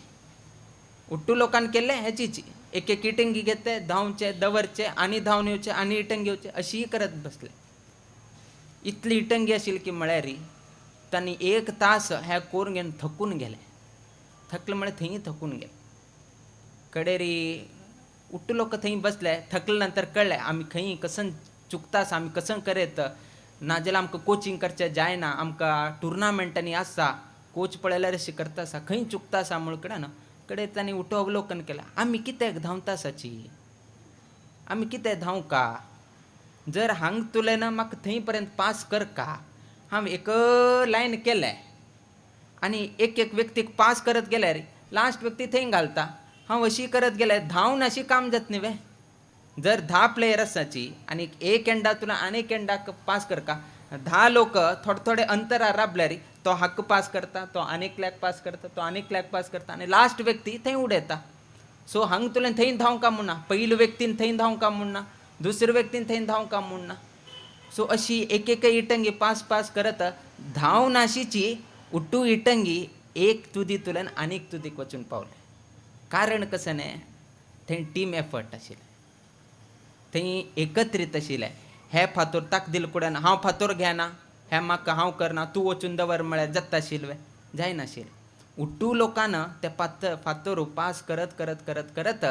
उट्टू लोकांन केल्लें हेचीची एक एक इटंगी घेते धांवचे दवरचे आनी धांवन येवचे आनी इटंगी येवचे अशी करत बसले. इतली इटंगी आशिल्ली की म्हळ्यार तांणी 1 तास हे करून घेवन थकून गेले थकले म्हळ्यार थंय थकून गेले. कडेरी उट्टू लोक थंय बसले थकले नंतर कळ्ळें आमी खंय कसन चुकता आसा आमी कसन करयत नाजाल्यार आमकां कोचिंग करचें जायना आमकां टुर्नामेंटांनी आसा कोच पळयल्यार अशें करता आसा खंय चुकता आसा म्हणून कडेन कडेन तांणी उठो अवलोकन केलें आमी कित्याक धांवता आसाची आमी कितें धांवका जर हांग तुलें ना म्हाका थंय पर्यंत पास करका हांव एक लायन केलें आनी एक एक व्यक्तीक पास करत गेल्यार लास्ट व्यक्ती थंय घालता हांव अशी करत गेल्यार धांवन अशी काम जाता न्ही वे जर 10 प्लेयर आसाची आनी एक एंडा तुला आनी एक एंडाक पास करका 10 लोक थोडे थोडे अंतरार राबल्यार तो हक्क पास करता तो आनीक लॅक पास करता तो आनीक लॅक पास करता आनी लास्ट व्यक्ती थंय उडयता. सो हांगा तुल्यान थंय धांवका म्हूण ना पयले व्यक्तीन थंय धांवका म्हूण ना दुसरे व्यक्तीन थंय धांवका म्हूण ना सो अशी एक एक इटंगी पास पास करत धांव नाशीची उट्टू इटंगी एक तुदी तुलन आनीक तुदीक वचून पावले. कारण कसं न्ही थंय टीम एफर्ट आशिल्लें, थंय एकत्रीत आशिल्लें. हे फातोर ताक दिल कुड्यान हांव फातोर घेना, हें म्हाका हांव करना, तूं वचून दवर म्हळ्यार जाता आशिल्लें, जायनाशिल्लें. उट्टू लोकान ते फातोर पास करत करत करत करत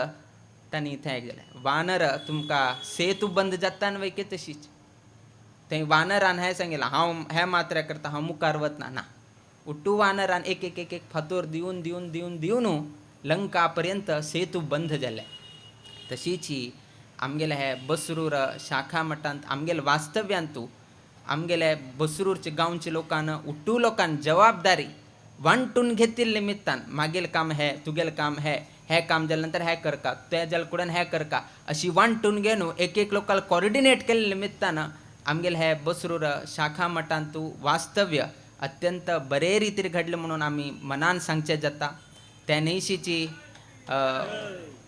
तांणी थंय गेलें. वानर तुमकां सेतू बंद जाता न्हय वैके तशीच थंय वानरान हें सांगिल्लें हांव हें मात्रा करता, हांव मुखार वतना ना. उट्टू वानरान एक एक एक एक फातोर दिवन दिवन दिवन दिवन लंका पर्यंत सेतू बंद जाले. तशीच ही आमगेले हे बसरूर शाखा मठांत आमगेले वास्तव्यांतू आमगेले बसरूरचे गांवचे लोकान उट्टू लोकान जबाबदारी वांटून घेतिल्ले निमित्तान मागेल काम हे तुगेलें काम हे, हे काम जाले नंतर हें करका, तें जाले कुडन हें करका, अशी वांटून घेवन एक एक लोकांक कॉर्डिनेट केल्ले निमित्तान आमगेले हे बसरूर शाखा मठांतू वास्तव्य अत्यंत बरे रितीर घडलें म्हणून आमी मनान सांगचें जाता. त्या न्हयशीची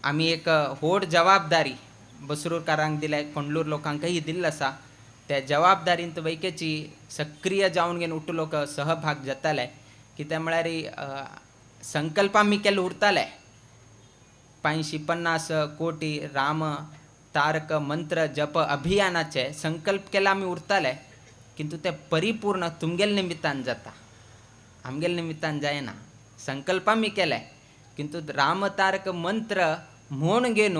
आमी एक व्हड जबाबदारी बसरूरकारांक दिल्या, कोंडलूर लोकांकय दिल्लो आसा. त्या जबाबदारींत वैकेची सक्रीय जावन घेवन उट्टू लोक सहभाग जाताले. कितें म्हळ्यार संकल्प आमी केल्ले उरताले 550 कोटी राम तारक मंत्र जप अभियानाचे संकल्प केला आमी उरताले, किंतु ते परिपूर्ण तुमगेले निमित्तान जाता, आमगेले निमित्तान जायना. संकल्प आमी केले किंतु राम तारक मंत्र म्हूण घेवन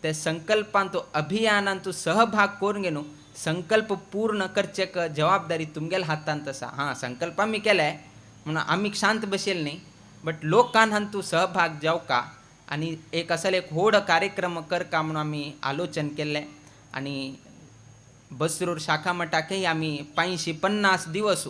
ते संकल्पांतू अभियानांतू सहभाग करून घेवन संकल्प पूर्ण करचे जबाबदारी तुमगेले हातांत आसा. हां, संकल्प आमी केले म्हणून आमी शांत बशेल न्ही, बट लोकान हांतू सहभाग जावका आनी एक असले एक व्हड कार्यक्रम करका म्हणून आमी आलोचन केल्लें. आनी बसरूर शाखा मठाकय आमी 550 दिवस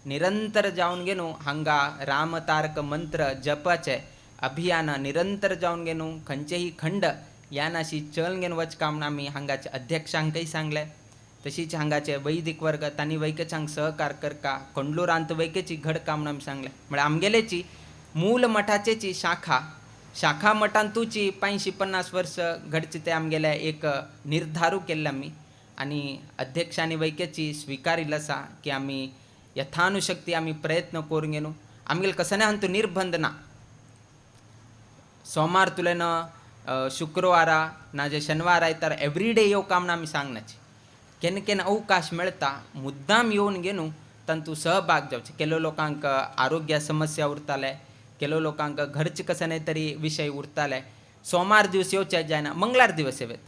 निरंतर जावन घेवन हांगा रामतारक मंत्र जपाचें अभियान निरंतर जावन घेवन खंयचेय खंड यानाशी चल घेवन वचका म्हणून आमी हांगाच्या अध्यक्षांकय सांगलें. तशीच हांगाचे वैदिक वर्ग तांणी वैकेचांक सहकार करका, कोंडलूरांत वैकेची घडका म्हणून आमी सांगलें. म्हळ्यार आमगेलेची मूल मठाचेची शाखा शाखा मठांतूची 550 वर्स घडचे ते आमगेले एक निर्धारू केल्ले आमी आनी अध्यक्षांनी वैकेची स्विकारिल्लो आसा की आमी यथानुशक्ती आमी प्रयत्न करून घेवन आमगेले कसने हांतू निर्बंध ना. सोमार तुलेन शुक्रवारा ना जे शनिवार आयतार एवरीडे येवका म्हणून आमी सांगनाची, केन्ना केन्ना अवकाश मेळटा मुद्दाम येवन घेवन तांतू सहभाग जावचे. केलो लोकांक आरोग्य समस्या उरताले, केलो लोकांक घरचे कसं न्हय तरी विशय उरताले. सोमार दिवस येवचे जायना, मंगळार दिवस येवेत,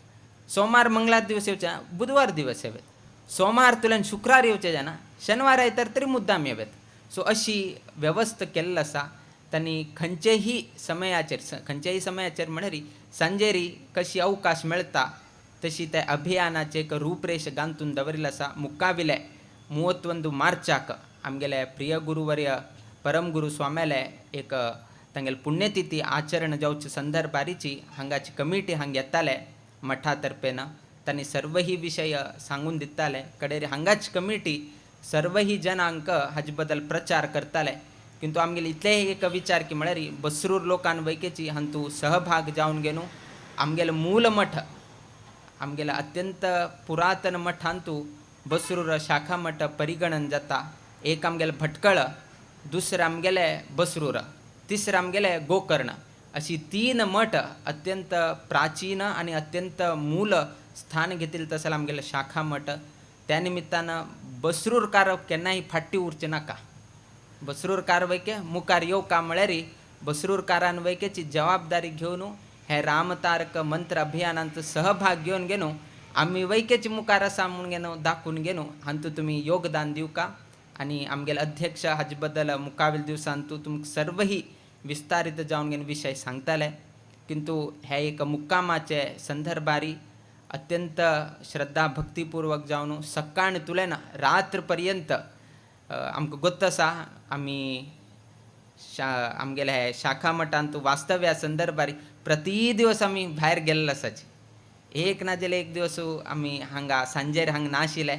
सोमार मंगळार दिवस येवचे, बुधवार दिवस येवेत, सोमार तुल्यान शुक्रार येवचे जायना, शनिवार आयतार तरी मुद्दाम येवेत. सो अशी वेवस्था केल्ली आसा. तांणी खंयचेही समयाचेर खंयचेही समयाचेर म्हळ्यार सांजेरी कशी अवकाश मेळटा तशी त्या अभियानाचे एक रूपरेश गांतून दवरिल्लो आसा. मुखाविले 31 मार्चाक आमगेले प्रिय गुरुवर्य परमगुरु स्वाम्याले एक तांगेले पुण्यतिथी आचरण जावचे संदर्भारीची हांगाची कमिटी हांग येताले मठा तर्फेन, तांणी सर्वही विशय सांगून दिताले. कडेर हांगाची कमिटी सर्वही जनांक हाजे बद्दल प्रचार करताले. किंतु आमगेले इतलेय एक विचार की म्हळ्यार बसरूर लोकान वैकेची हांतू सहभाग जावन घेवन आमगेले मूल मठ आमगेले अत्यंत पुरातन मठांतू बसरूर शाखा मठ परिगणन जाता. एक आमगेले भटकळ, दुसरें आमगेले बसरूर, तिसरें आमगेले गोकर्ण, अशी 3 मठ अत्यंत प्राचीन आनी अत्यंत मूल स्थान घेतिल्लें तसो आमगेले शाखा मठ. त्या निमित्तान बसरूरकार केन्नाय फाटी उरचें नाका, बसरूरकार वैके मुखार येवका म्हळ्यार बसरूरकारान वैकेची जबाबदारी घेवन हे रामतारक मंत्र अभियानांत सहभाग घेवन घेवन आमी वैकेची मुखार आसा म्हूण घेवन दाखोवन घेवन हांतू तुमी योगदान दिवका. आनी आमगेले अध्यक्ष हाजे बद्दल मुखावेल्या दिवसांतू तुमकां सर्वही विस्तारीत जावन घेवन विशय सांगताले. किंतु हे एक मुक्कामाचे संदर्भारी अत्यंत श्रद्धा भक्तिपूर्वक जावन सकाळ तुलेन रात्र पर्यंत आमकां गोत्त आसा आमी आमगेले हे शाखा मठांत वास्तव्या संदर्भारी प्रति दिवस आमी भायर गेल्ले आसाची. एक ना जाल्यार एक दिवस आमी हांगा सांजेर हांगा नाशिल्ले.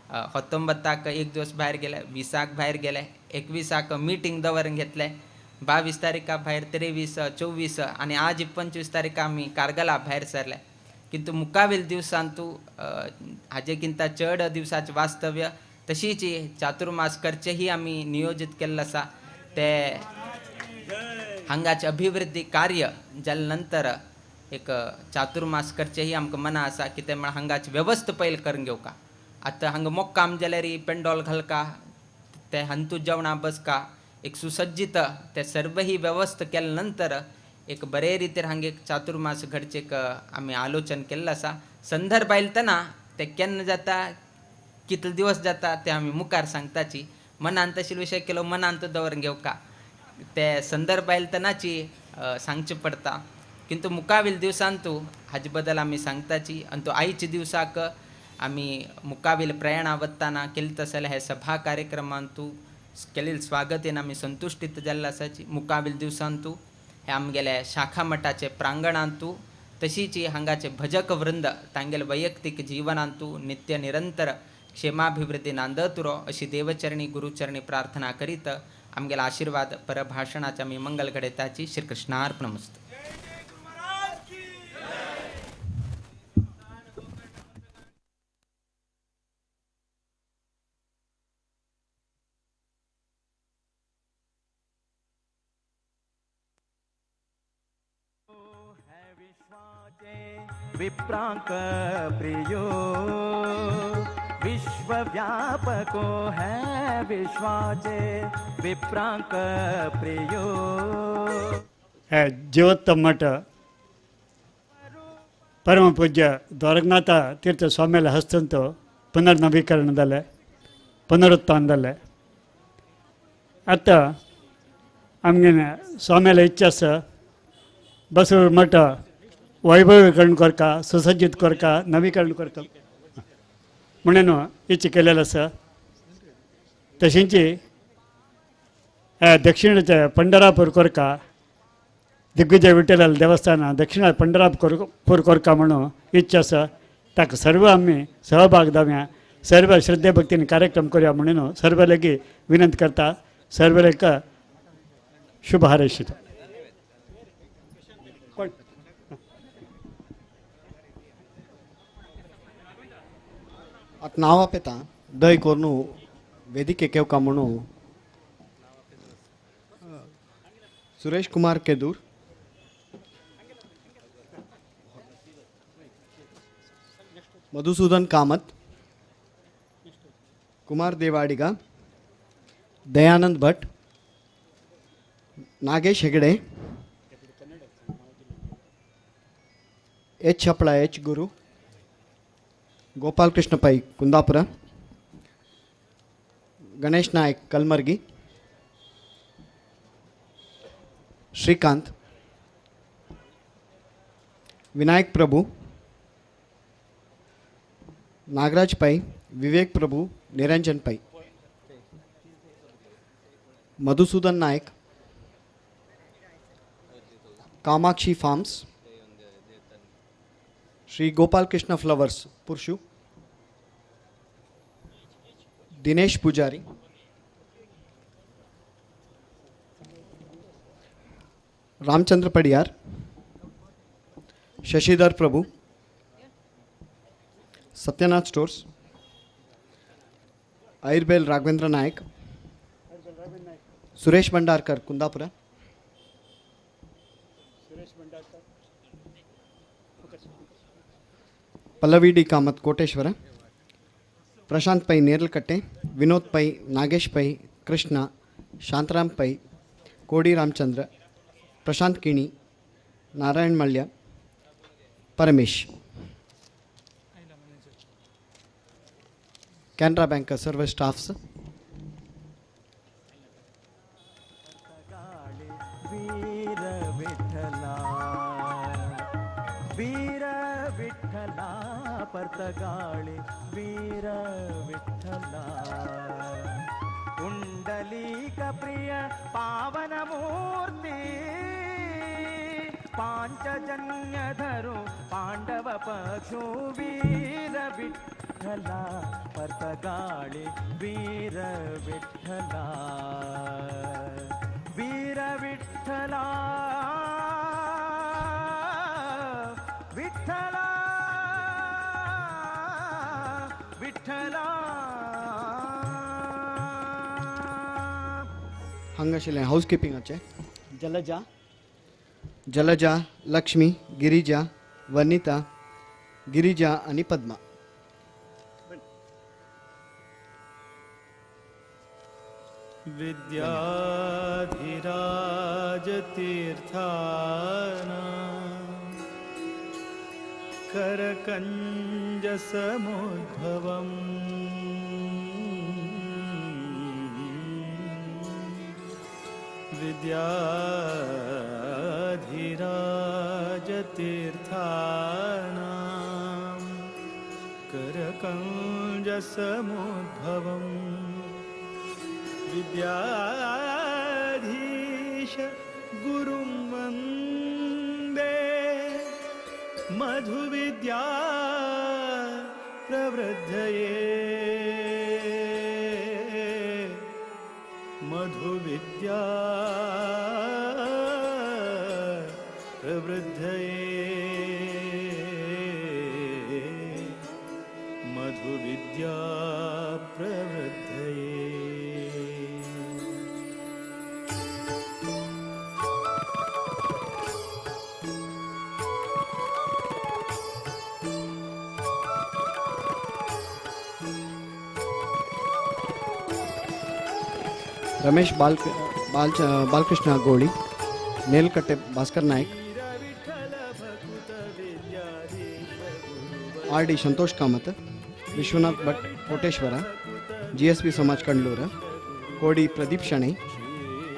19 एक दिवस भायर गेले, 20 भायर गेले, 21 मिटींग दवरून घेतले, 22 तारीखा भायर, 23, 24 आनी आज 25 तारीख आमी कारगला भायर सरले. किंतु मुकावेल दिवसांतू हाजे किंता चड दिवसाचे वास्तव्य तशीच चातुर्मास करचेही आमी नियोजित केल्लें आसा. ते हांगाचे अभिवृद्धी कार्य जाले नंतर एक चातुर्मास करचेही आमकां मना आसा. कितें म्हळ्यार हांगाचे वेवस्था पयलीं करून घेवका. आतां हांगा मोक्काम जाल्यार पेंडोल घालका, ते हंतू जेवणां बसका, एक सुसज्जित ते सर्वही वेवस्था केले नंतर एक बरे रितीर हांगा एक चातुर्मास घडचे एक आमी आलोचन केल्लें आसा. संदर्भ आयलतना ते केन्ना जाता कितले दिवस जाता ते आमी मुखार सांगताची. मनान तशें विशय केलो मनान तो दवरून घेवका, ते संदर्भ आयलतनाची सांगचें पडटा. किंतु मुखावेल दिवसांतू हाजे बद्दल आमी सांगताची. आनी तो आयच्या दिवसाक आमी मुखावेल प्रयाणां वतना केले तसले हे सभा कार्यक्रमांतू केलेले स्वागतेन आमी संतुश्टीत जाल्ले आसाची. मुखावेल दिवसांतू हे आमगेले शाखा मठाचे प्रांगणांतू तशीच हांगाचे भजक वृंद तांगेले वैयक्तीक जीवनांतू नित्य निरंतर क्षेमाभिवृद्धी नांदतुरो अशी देवचरणी गुरुचरणी प्रार्थना करीत आमगेला आशीर्वाद परभाषणाचे आमी मंगल घडयताची. श्रीकृष्णार्पणमस्तु. विप्रांक प्रियो विश्वव्यापको है विश्वाचे विप्रांक प्रियो. हे जीवोत्तम मठ परमपूज्य द्वारकनाथ तीर्थ स्वामीला हस्तंत पुनर्नवीकरण जालें, पुनरुत्थान जालें. आतां आमगे स्वामीला इच्छा आसा बसरूर मठ वैभवीकरण करका, सुसज्जित करका, नवीकरण करका म्हणून इच्छा केलेलं आसा. तशींच दक्षिणेचे पंढरापूर करका, दिग्विजय विठ्ठल देवस्थान दक्षिण पंढरापूर करका म्हणून इच्छा आसा. ताका सर्व आमी सहभाग जावया, सर्व श्रद्धे भक्तीन कार्यक्रम करूया म्हणून सर्व लेगी विनंती करता. सर्व लेक शुभ हारयता. आतां नांव आपयता दय करून वेदिकेक येवका म्हणून सुरेश कुमार केदूर, मधुसूदन कामत, कुमार देवाडिगा, दयानंद भट, नागेश हेगडे, एच छपड़ा एच गुरु, गोपालकृष्ण पै कुंदापुर, गणेश नायक कलमर्गी, श्रीकांत, विनायक प्रभु, नागराज पै, विवेक प्रभु, निरंजन पै, मधुसूदन नायक, कामाक्षी फार्म्स, श्री गोपाल कृष्ण फ्लवर्स पुरशु, दिनेश पुजारी, रामचंद्र पडियार, शशिधर प्रभु, सत्यनाथ स्टोर्स, आयुर्बेल राघवेंद्र नायक, सुरेश भंडारकर कुंदापुरा, पल्लवी डी कामत कोटेश्वर, प्रशांत पै नेरलकट्टे, विनोद पै, नागेश पै, कृष्णा, शांतराम पै, कोडी रामचंद्र, प्रशांत किणी, नारायण मल्य, परमेश. कॅनरा बँक सर्व स्टाफ्स. वीर विठ्ठला वीर विठ्ठला पर्तगाळी वीर विठ्ठला पुंडलीक प्रिय पावन मूर्ती पांचजन्य धरू पांडव पक्षु वीर विठ्ठला पर्तगाळी वीर विठ्ठला वीर विठ्ठला विठ्ठला. विठ्ठला. हांगा आशिल्लें हाऊस किपिंगाचें जलजा, जलजा, लक्ष्मी, गिरिजा, वनिता, गिरिजा आनी पद्मा. विद्याधिराजतीर्थाना करकञ्जसमुद्भवम् विद्याधिराजतीर्थानां करकञ्जसमुद्भवम् विद्याधीश गुरुं वन्दे मधुविद्या प्रवृद्धये मधुविद्या प्रवृद्धये मधुविद्या प्रवृद्धये. रमेश बाल बाल बालकृष्ण गोळी, Nelkatte Bhaskar Naik, R D Santosh Kamath, Vishwanath Bhat Koteshwara, G S P Samaj Kandlur, Kodi Pradeep Shenoy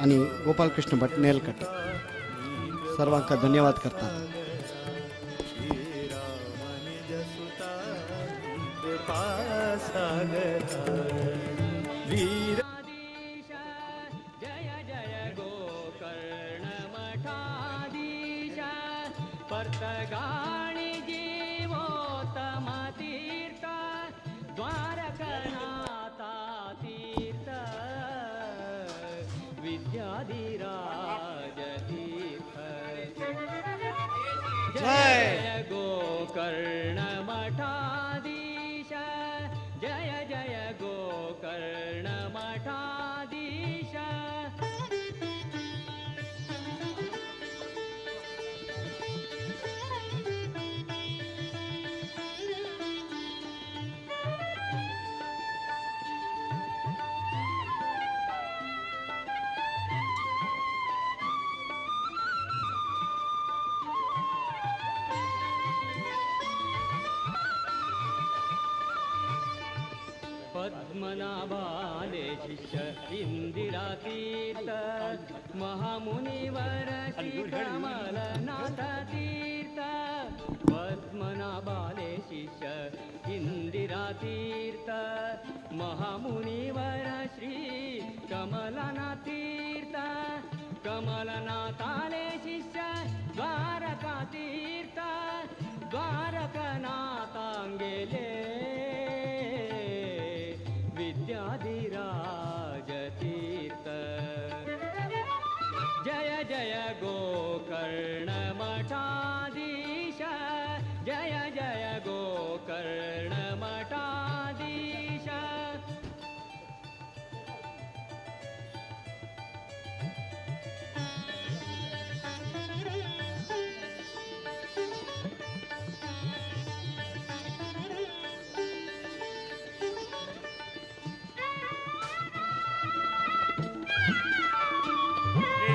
आनी गोपालकृष्ण भट नेलकट्टे. सर्वांक धन्यवाद करतात. पर्तगाणी जीवोत्तम तीर्थ द्वारकनाथा तीर्थ विद्याधिराज तीर्थ. जय गोकर्ण मठाधीश जय जय गोकर्ण मठाधीश. पद्मनाभाले शिष्य इंदिरा तीर्थ महामुनिवर श्री कमलनाथ तीर्थ. पद्मनाभाले शिष्य इंदिरा तीर्थ महामुनिवर श्री कमलनाथ तीर्थ. कमलनाथाले शिष्य द्वारका तीर्थ द्वारकनाथांगेले विद्याधिराज तीर्थ. जय जय गोकर्ण मठाधीश जय जय गोकर्ण मठाधीश.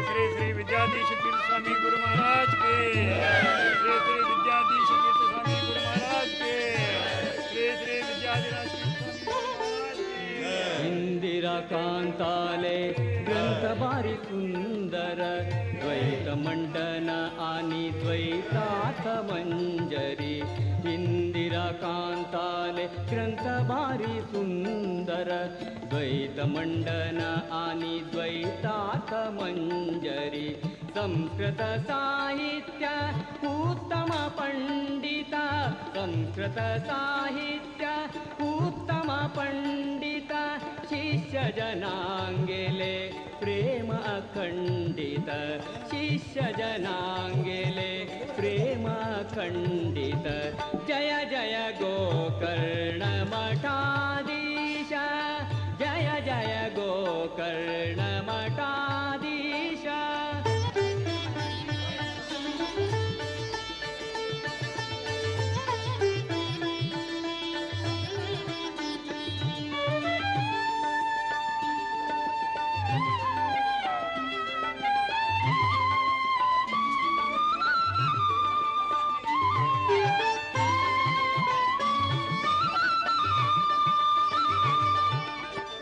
श्री श्री विद्याधीश तीर्थ स्वामी गुरु महाराज के, श्री श्री विद्याधीश तीर्थ स्वामी गुरु महाराज के, श्री श्री विद्याधिराज तीर्थ स्वामी गुरु महाराज के. इंदिरा कांताले ग्रंथ भारी सुंदर द्वैत मंडन आणि द्वैतार्थ मंजरी. इंदिरा कांताले ग्रंथ भारी सुंदर द्वैत मंडन आणि द्वैतार्थ मंजरी. संस्कृत साहित्य उत्तम पंडिता संस्कृत साहित्य उत्तम पंडिता शिष्य जनांगेले प्रेम अखंडित शिष्य जनांगेले प्रेम अखंडित जय जय गोकर्ण मठाधीश जय जय गोकर्ण मठाधीश।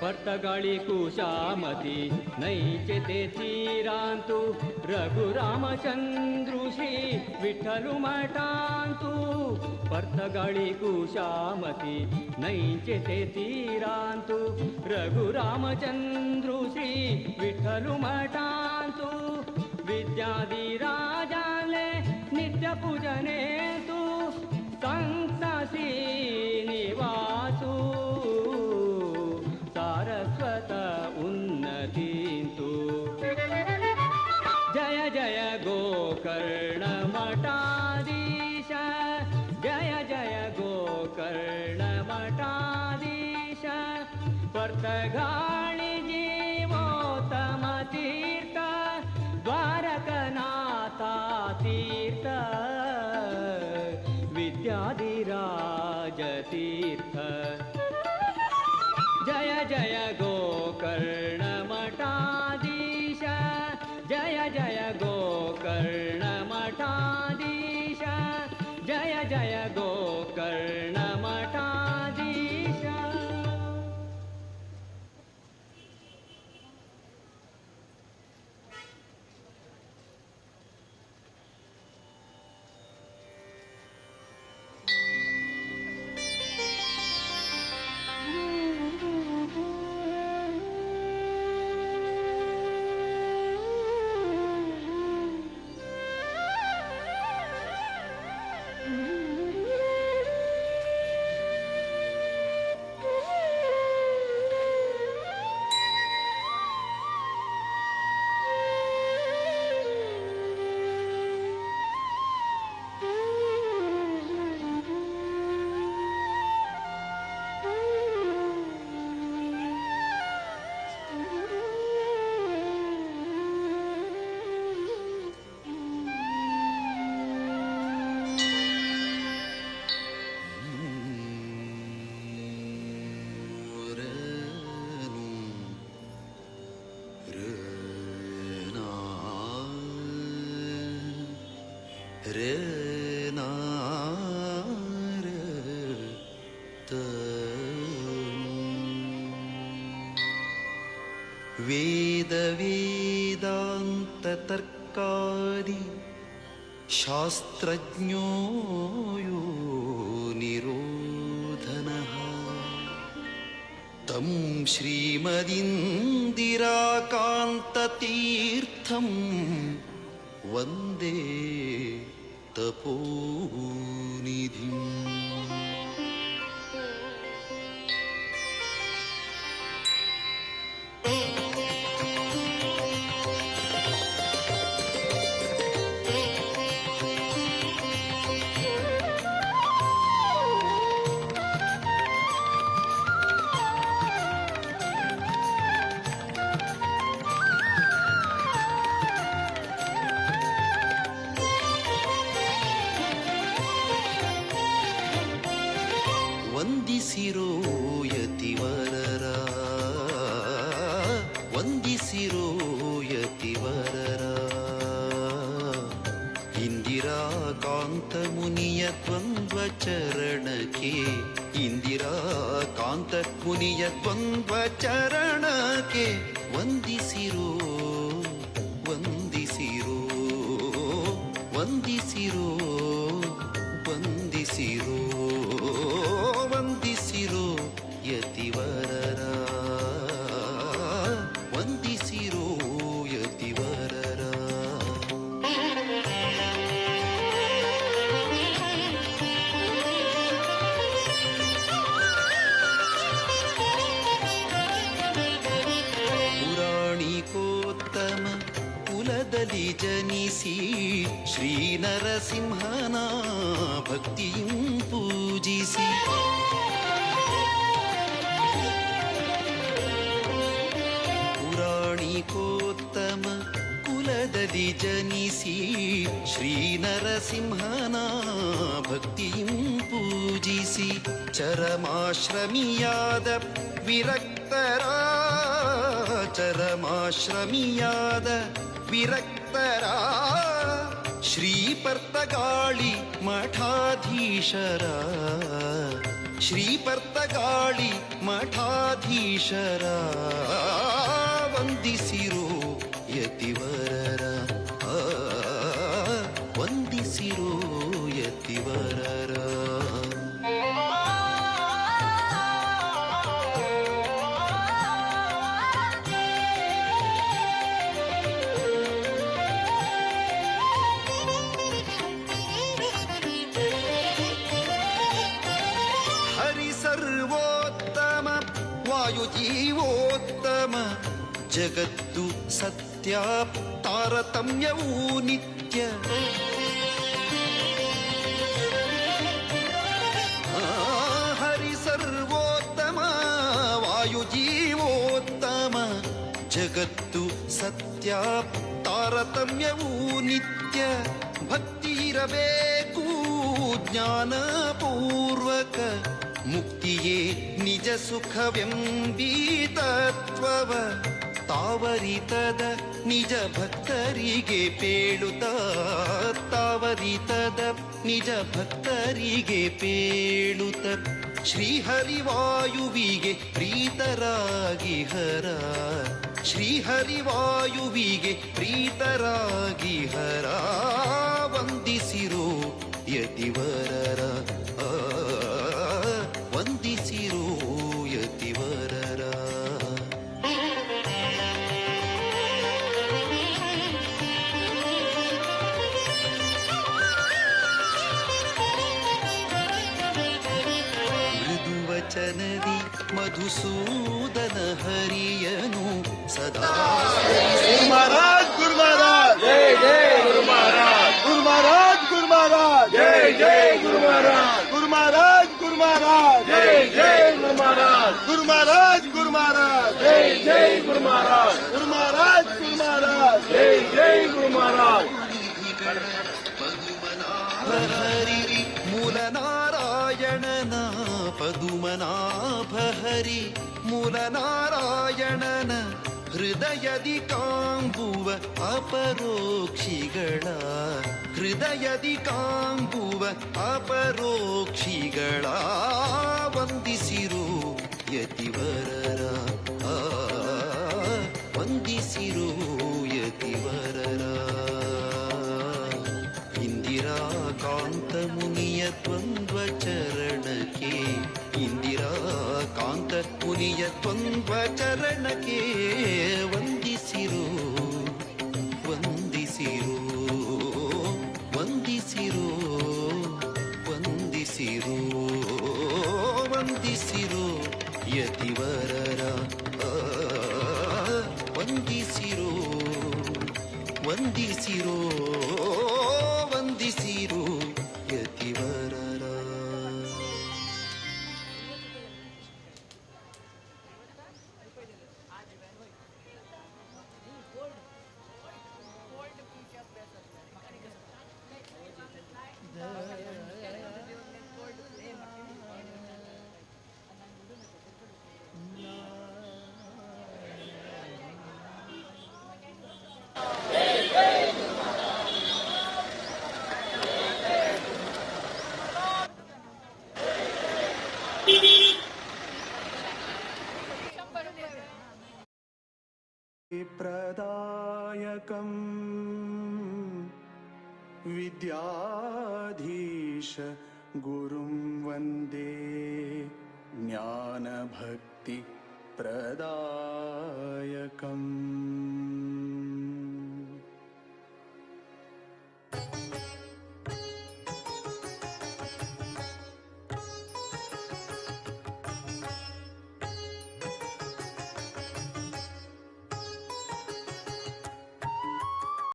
पर्तगाळी कुशामती नैचे ते तीरांतु रघुरामचंद्रु श्री विठ्ठलु मठांतु। पर्तगाळी कुशामती नैचे ते तीरांतु रघुरामचंद्रु श्री विठ्ठलु मठांतु। विद्याधिराजाले नित्य पूजने तु कंस श्रीनिवासु सारस्वत उन्नतींतु। जय जय गोकर्ण मठाधीश जय जय गोकर्ण मठाधीश। पर्तगाळी जीवोत्तम तीर्थ द्वारकनाथा तीर्थ विद्याधिराज तीर्थ। जय जय गोकर्ण मठाधीश जय जय गोकर्ण मठाधीश जय जय गोकर्ण मठाधीश। वेद वेदांत तर्कादि शास्त्रज्ञो यो निरोधनः तं श्रीमदिन्दिराकान्ततीर्थं वन्दे तपोनिधिम्। ವಂದಿಸಿರೋ ಯತಿವರರ ವಂದಿಸಿರೋ ಯತಿವರರ ಇಂದಿರಾಕಾಂತ ಮುನಿಯ ದ್ವಂದ್ವ ಚರಣಕ್ಕೆ ಇಂದಿರಾಕಾಂತ ಮುನಿಯ ದ್ವಂದ್ವ ಚರಣಕ್ಕೆ ವಂದಿಸಿರೋ ವಂದಿಸಿರೋ ವಂದಿಸಿರೋ ವಂದಿಸಿರೋ ವಂದಿಸಿರೋ ಯತಿವರರ ವಂದಿಸಿರೋ ಯತಿವರರ. ಪುರಾಣಿಕೋ ಜನಿಸಿ ಶ್ರೀ ನರಸಿಂಹನ ಭಕ್ತಿಯು ಪೂಜಿಸಿ. ಪುರಾಣಿಕೋತ್ತಮ ಕುಲದಲ್ಲಿ ಜನಿಸಿ ಶ್ರೀ ನರಸಿಂಹನ ಭಕ್ತಿಯು ಪೂಜಿಸಿ. ಚರಮಾಶ್ರಮಿಯಾದ ವಿರಕ್ತರ, ಚರಮಾಶ್ರಮಿಯಾದ ವಿರಕ್ತರ ಶ್ರೀ ಪರ್ತಗಾಳಿ ಮಠಾಧೀಶರ, ಶ್ರೀ ಪರ್ತಗಾಳಿ ಮಠಾಧೀಶರ ವಂದಿಸಿರೋ ಯತಿವರರ, ವಂದಿಸಿರೋ ಯತಿವರರ. ಜೀವೋತ್ತಮ ಜಗತ್ತು ಸತ್ಯ ತಾರತಮ್ಯವೂ ನಿತ್ಯ. ಹರಿ ಸರ್ವೋತ್ತಮ ವಾಯು ಜೀವೋತ್ತಮ ಜಗತ್ತು ಸತ್ಯ ತಾರತಮ್ಯವೂ ನಿತ್ಯ. ಭಕ್ತಿ ಇರಬೇಕು ಜ್ಞಾನಪೂರ್ವಕ ಮುಕ್ತಿಯೇ ನಿಜ ಸುಖವೆಂಬೀ ತತ್ವವ ತಾವರಿತದ ನಿಜ ಭಕ್ತರಿಗೆ ಪೇಳುತ್ತ, ತಾವರಿತದ ನಿಜ ಭಕ್ತರಿಗೆ ಪೇಳುತ್ತ. ಶ್ರೀಹರಿವಾಯುವಿಗೆ ಪ್ರೀತರಾಗಿ ಹರ, ಶ್ರೀಹರಿವಾಯುವಿಗೆ ಪ್ರೀತರಾಗಿ ಹರ ವಂದಿಸಿರೋ ಯತಿವರರ, ವಂದಿಸಿರೋ ಯತಿವರರ. ಮೃದುವಚನದಿ ಮಧುಸೂದನ ಹರಿಯನು ಸದಾ. ಗುರು ಮಹಾರಾಜ್, ಗುರು ಮಹಾರಾಜ್, ಜೈ ಜೈ ಗುರು ಮಹಾರಾಜ್, ಗುರು ಮಹಾರಾಜ್, ಗುರು ಮಹಾರಾಜ್, ಜೈ ಜೈ ಗುರು ಮಹಾರಾಜ್, ಗುರು ಮಹಾರಾಜ್, ಗುರು ಮಹಾರಾಜ್, ಜೈ ಜೈ ಗುರು ಮಹಾರಾಜ್, ಗುರು ಮಹಾರಾಜ್, ಗುರು ಮಹಾರಾಜ್, ಜೈ ಜೈ ಗುರು ಮಹಾರಾಜ್, ಗುರು ಮಹಾರಾಜ್, ಗುರು ಮಹಾರಾಜ್, ಜೈ ಜೈ ಗುರು ಮಹಾರಾಜ್. ಹರಿ ಮೂಲನಾರಾಯಣನ ಪದುಮನಾಭ ಹರಿ ಮೂಲನಾರಾಯಣನ ಹೃದಯದಿ ಕಾಂಬುವ ಅಪರೋಕ್ಷಿಗಳ, ಹೃದಯದಿ ಕಾಂಬುವ ಅಪರೋಕ್ಷಿಗಳ ವಂದಿಸಿರೋ ಯತಿವರರ, ವಂದಿಸಿರೋ ಯತಿವರರ. ಇಂದಿರಾ ಕಾಂತ ಮುನಿಯ ದ್ವಂದ್ವ ಚರಣಕ್ಕೆ, ಇಂದಿರಾ ಕಾಂತ ಮುನಿಯ ದ್ವಂದ್ವ ಚರಣಕ್ಕೆ ವಂದಿಸಿರೋ, ವಂದಿಸಿರೋ, ವಂದಿಸಿರೋ, ವಂದಿಸಿರೋ, ವಂದಿಸಿರೋ ಯತಿವರರ, ವಂದಿಸಿರೋ, ವಂದಿಸಿರೋ, ವಂದಿಸಿರೋ ಯತಿವರರ. प्रदायकं विद्याधीश गुरुं वन्दे ज्ञानभक्ति प्रदायकम्।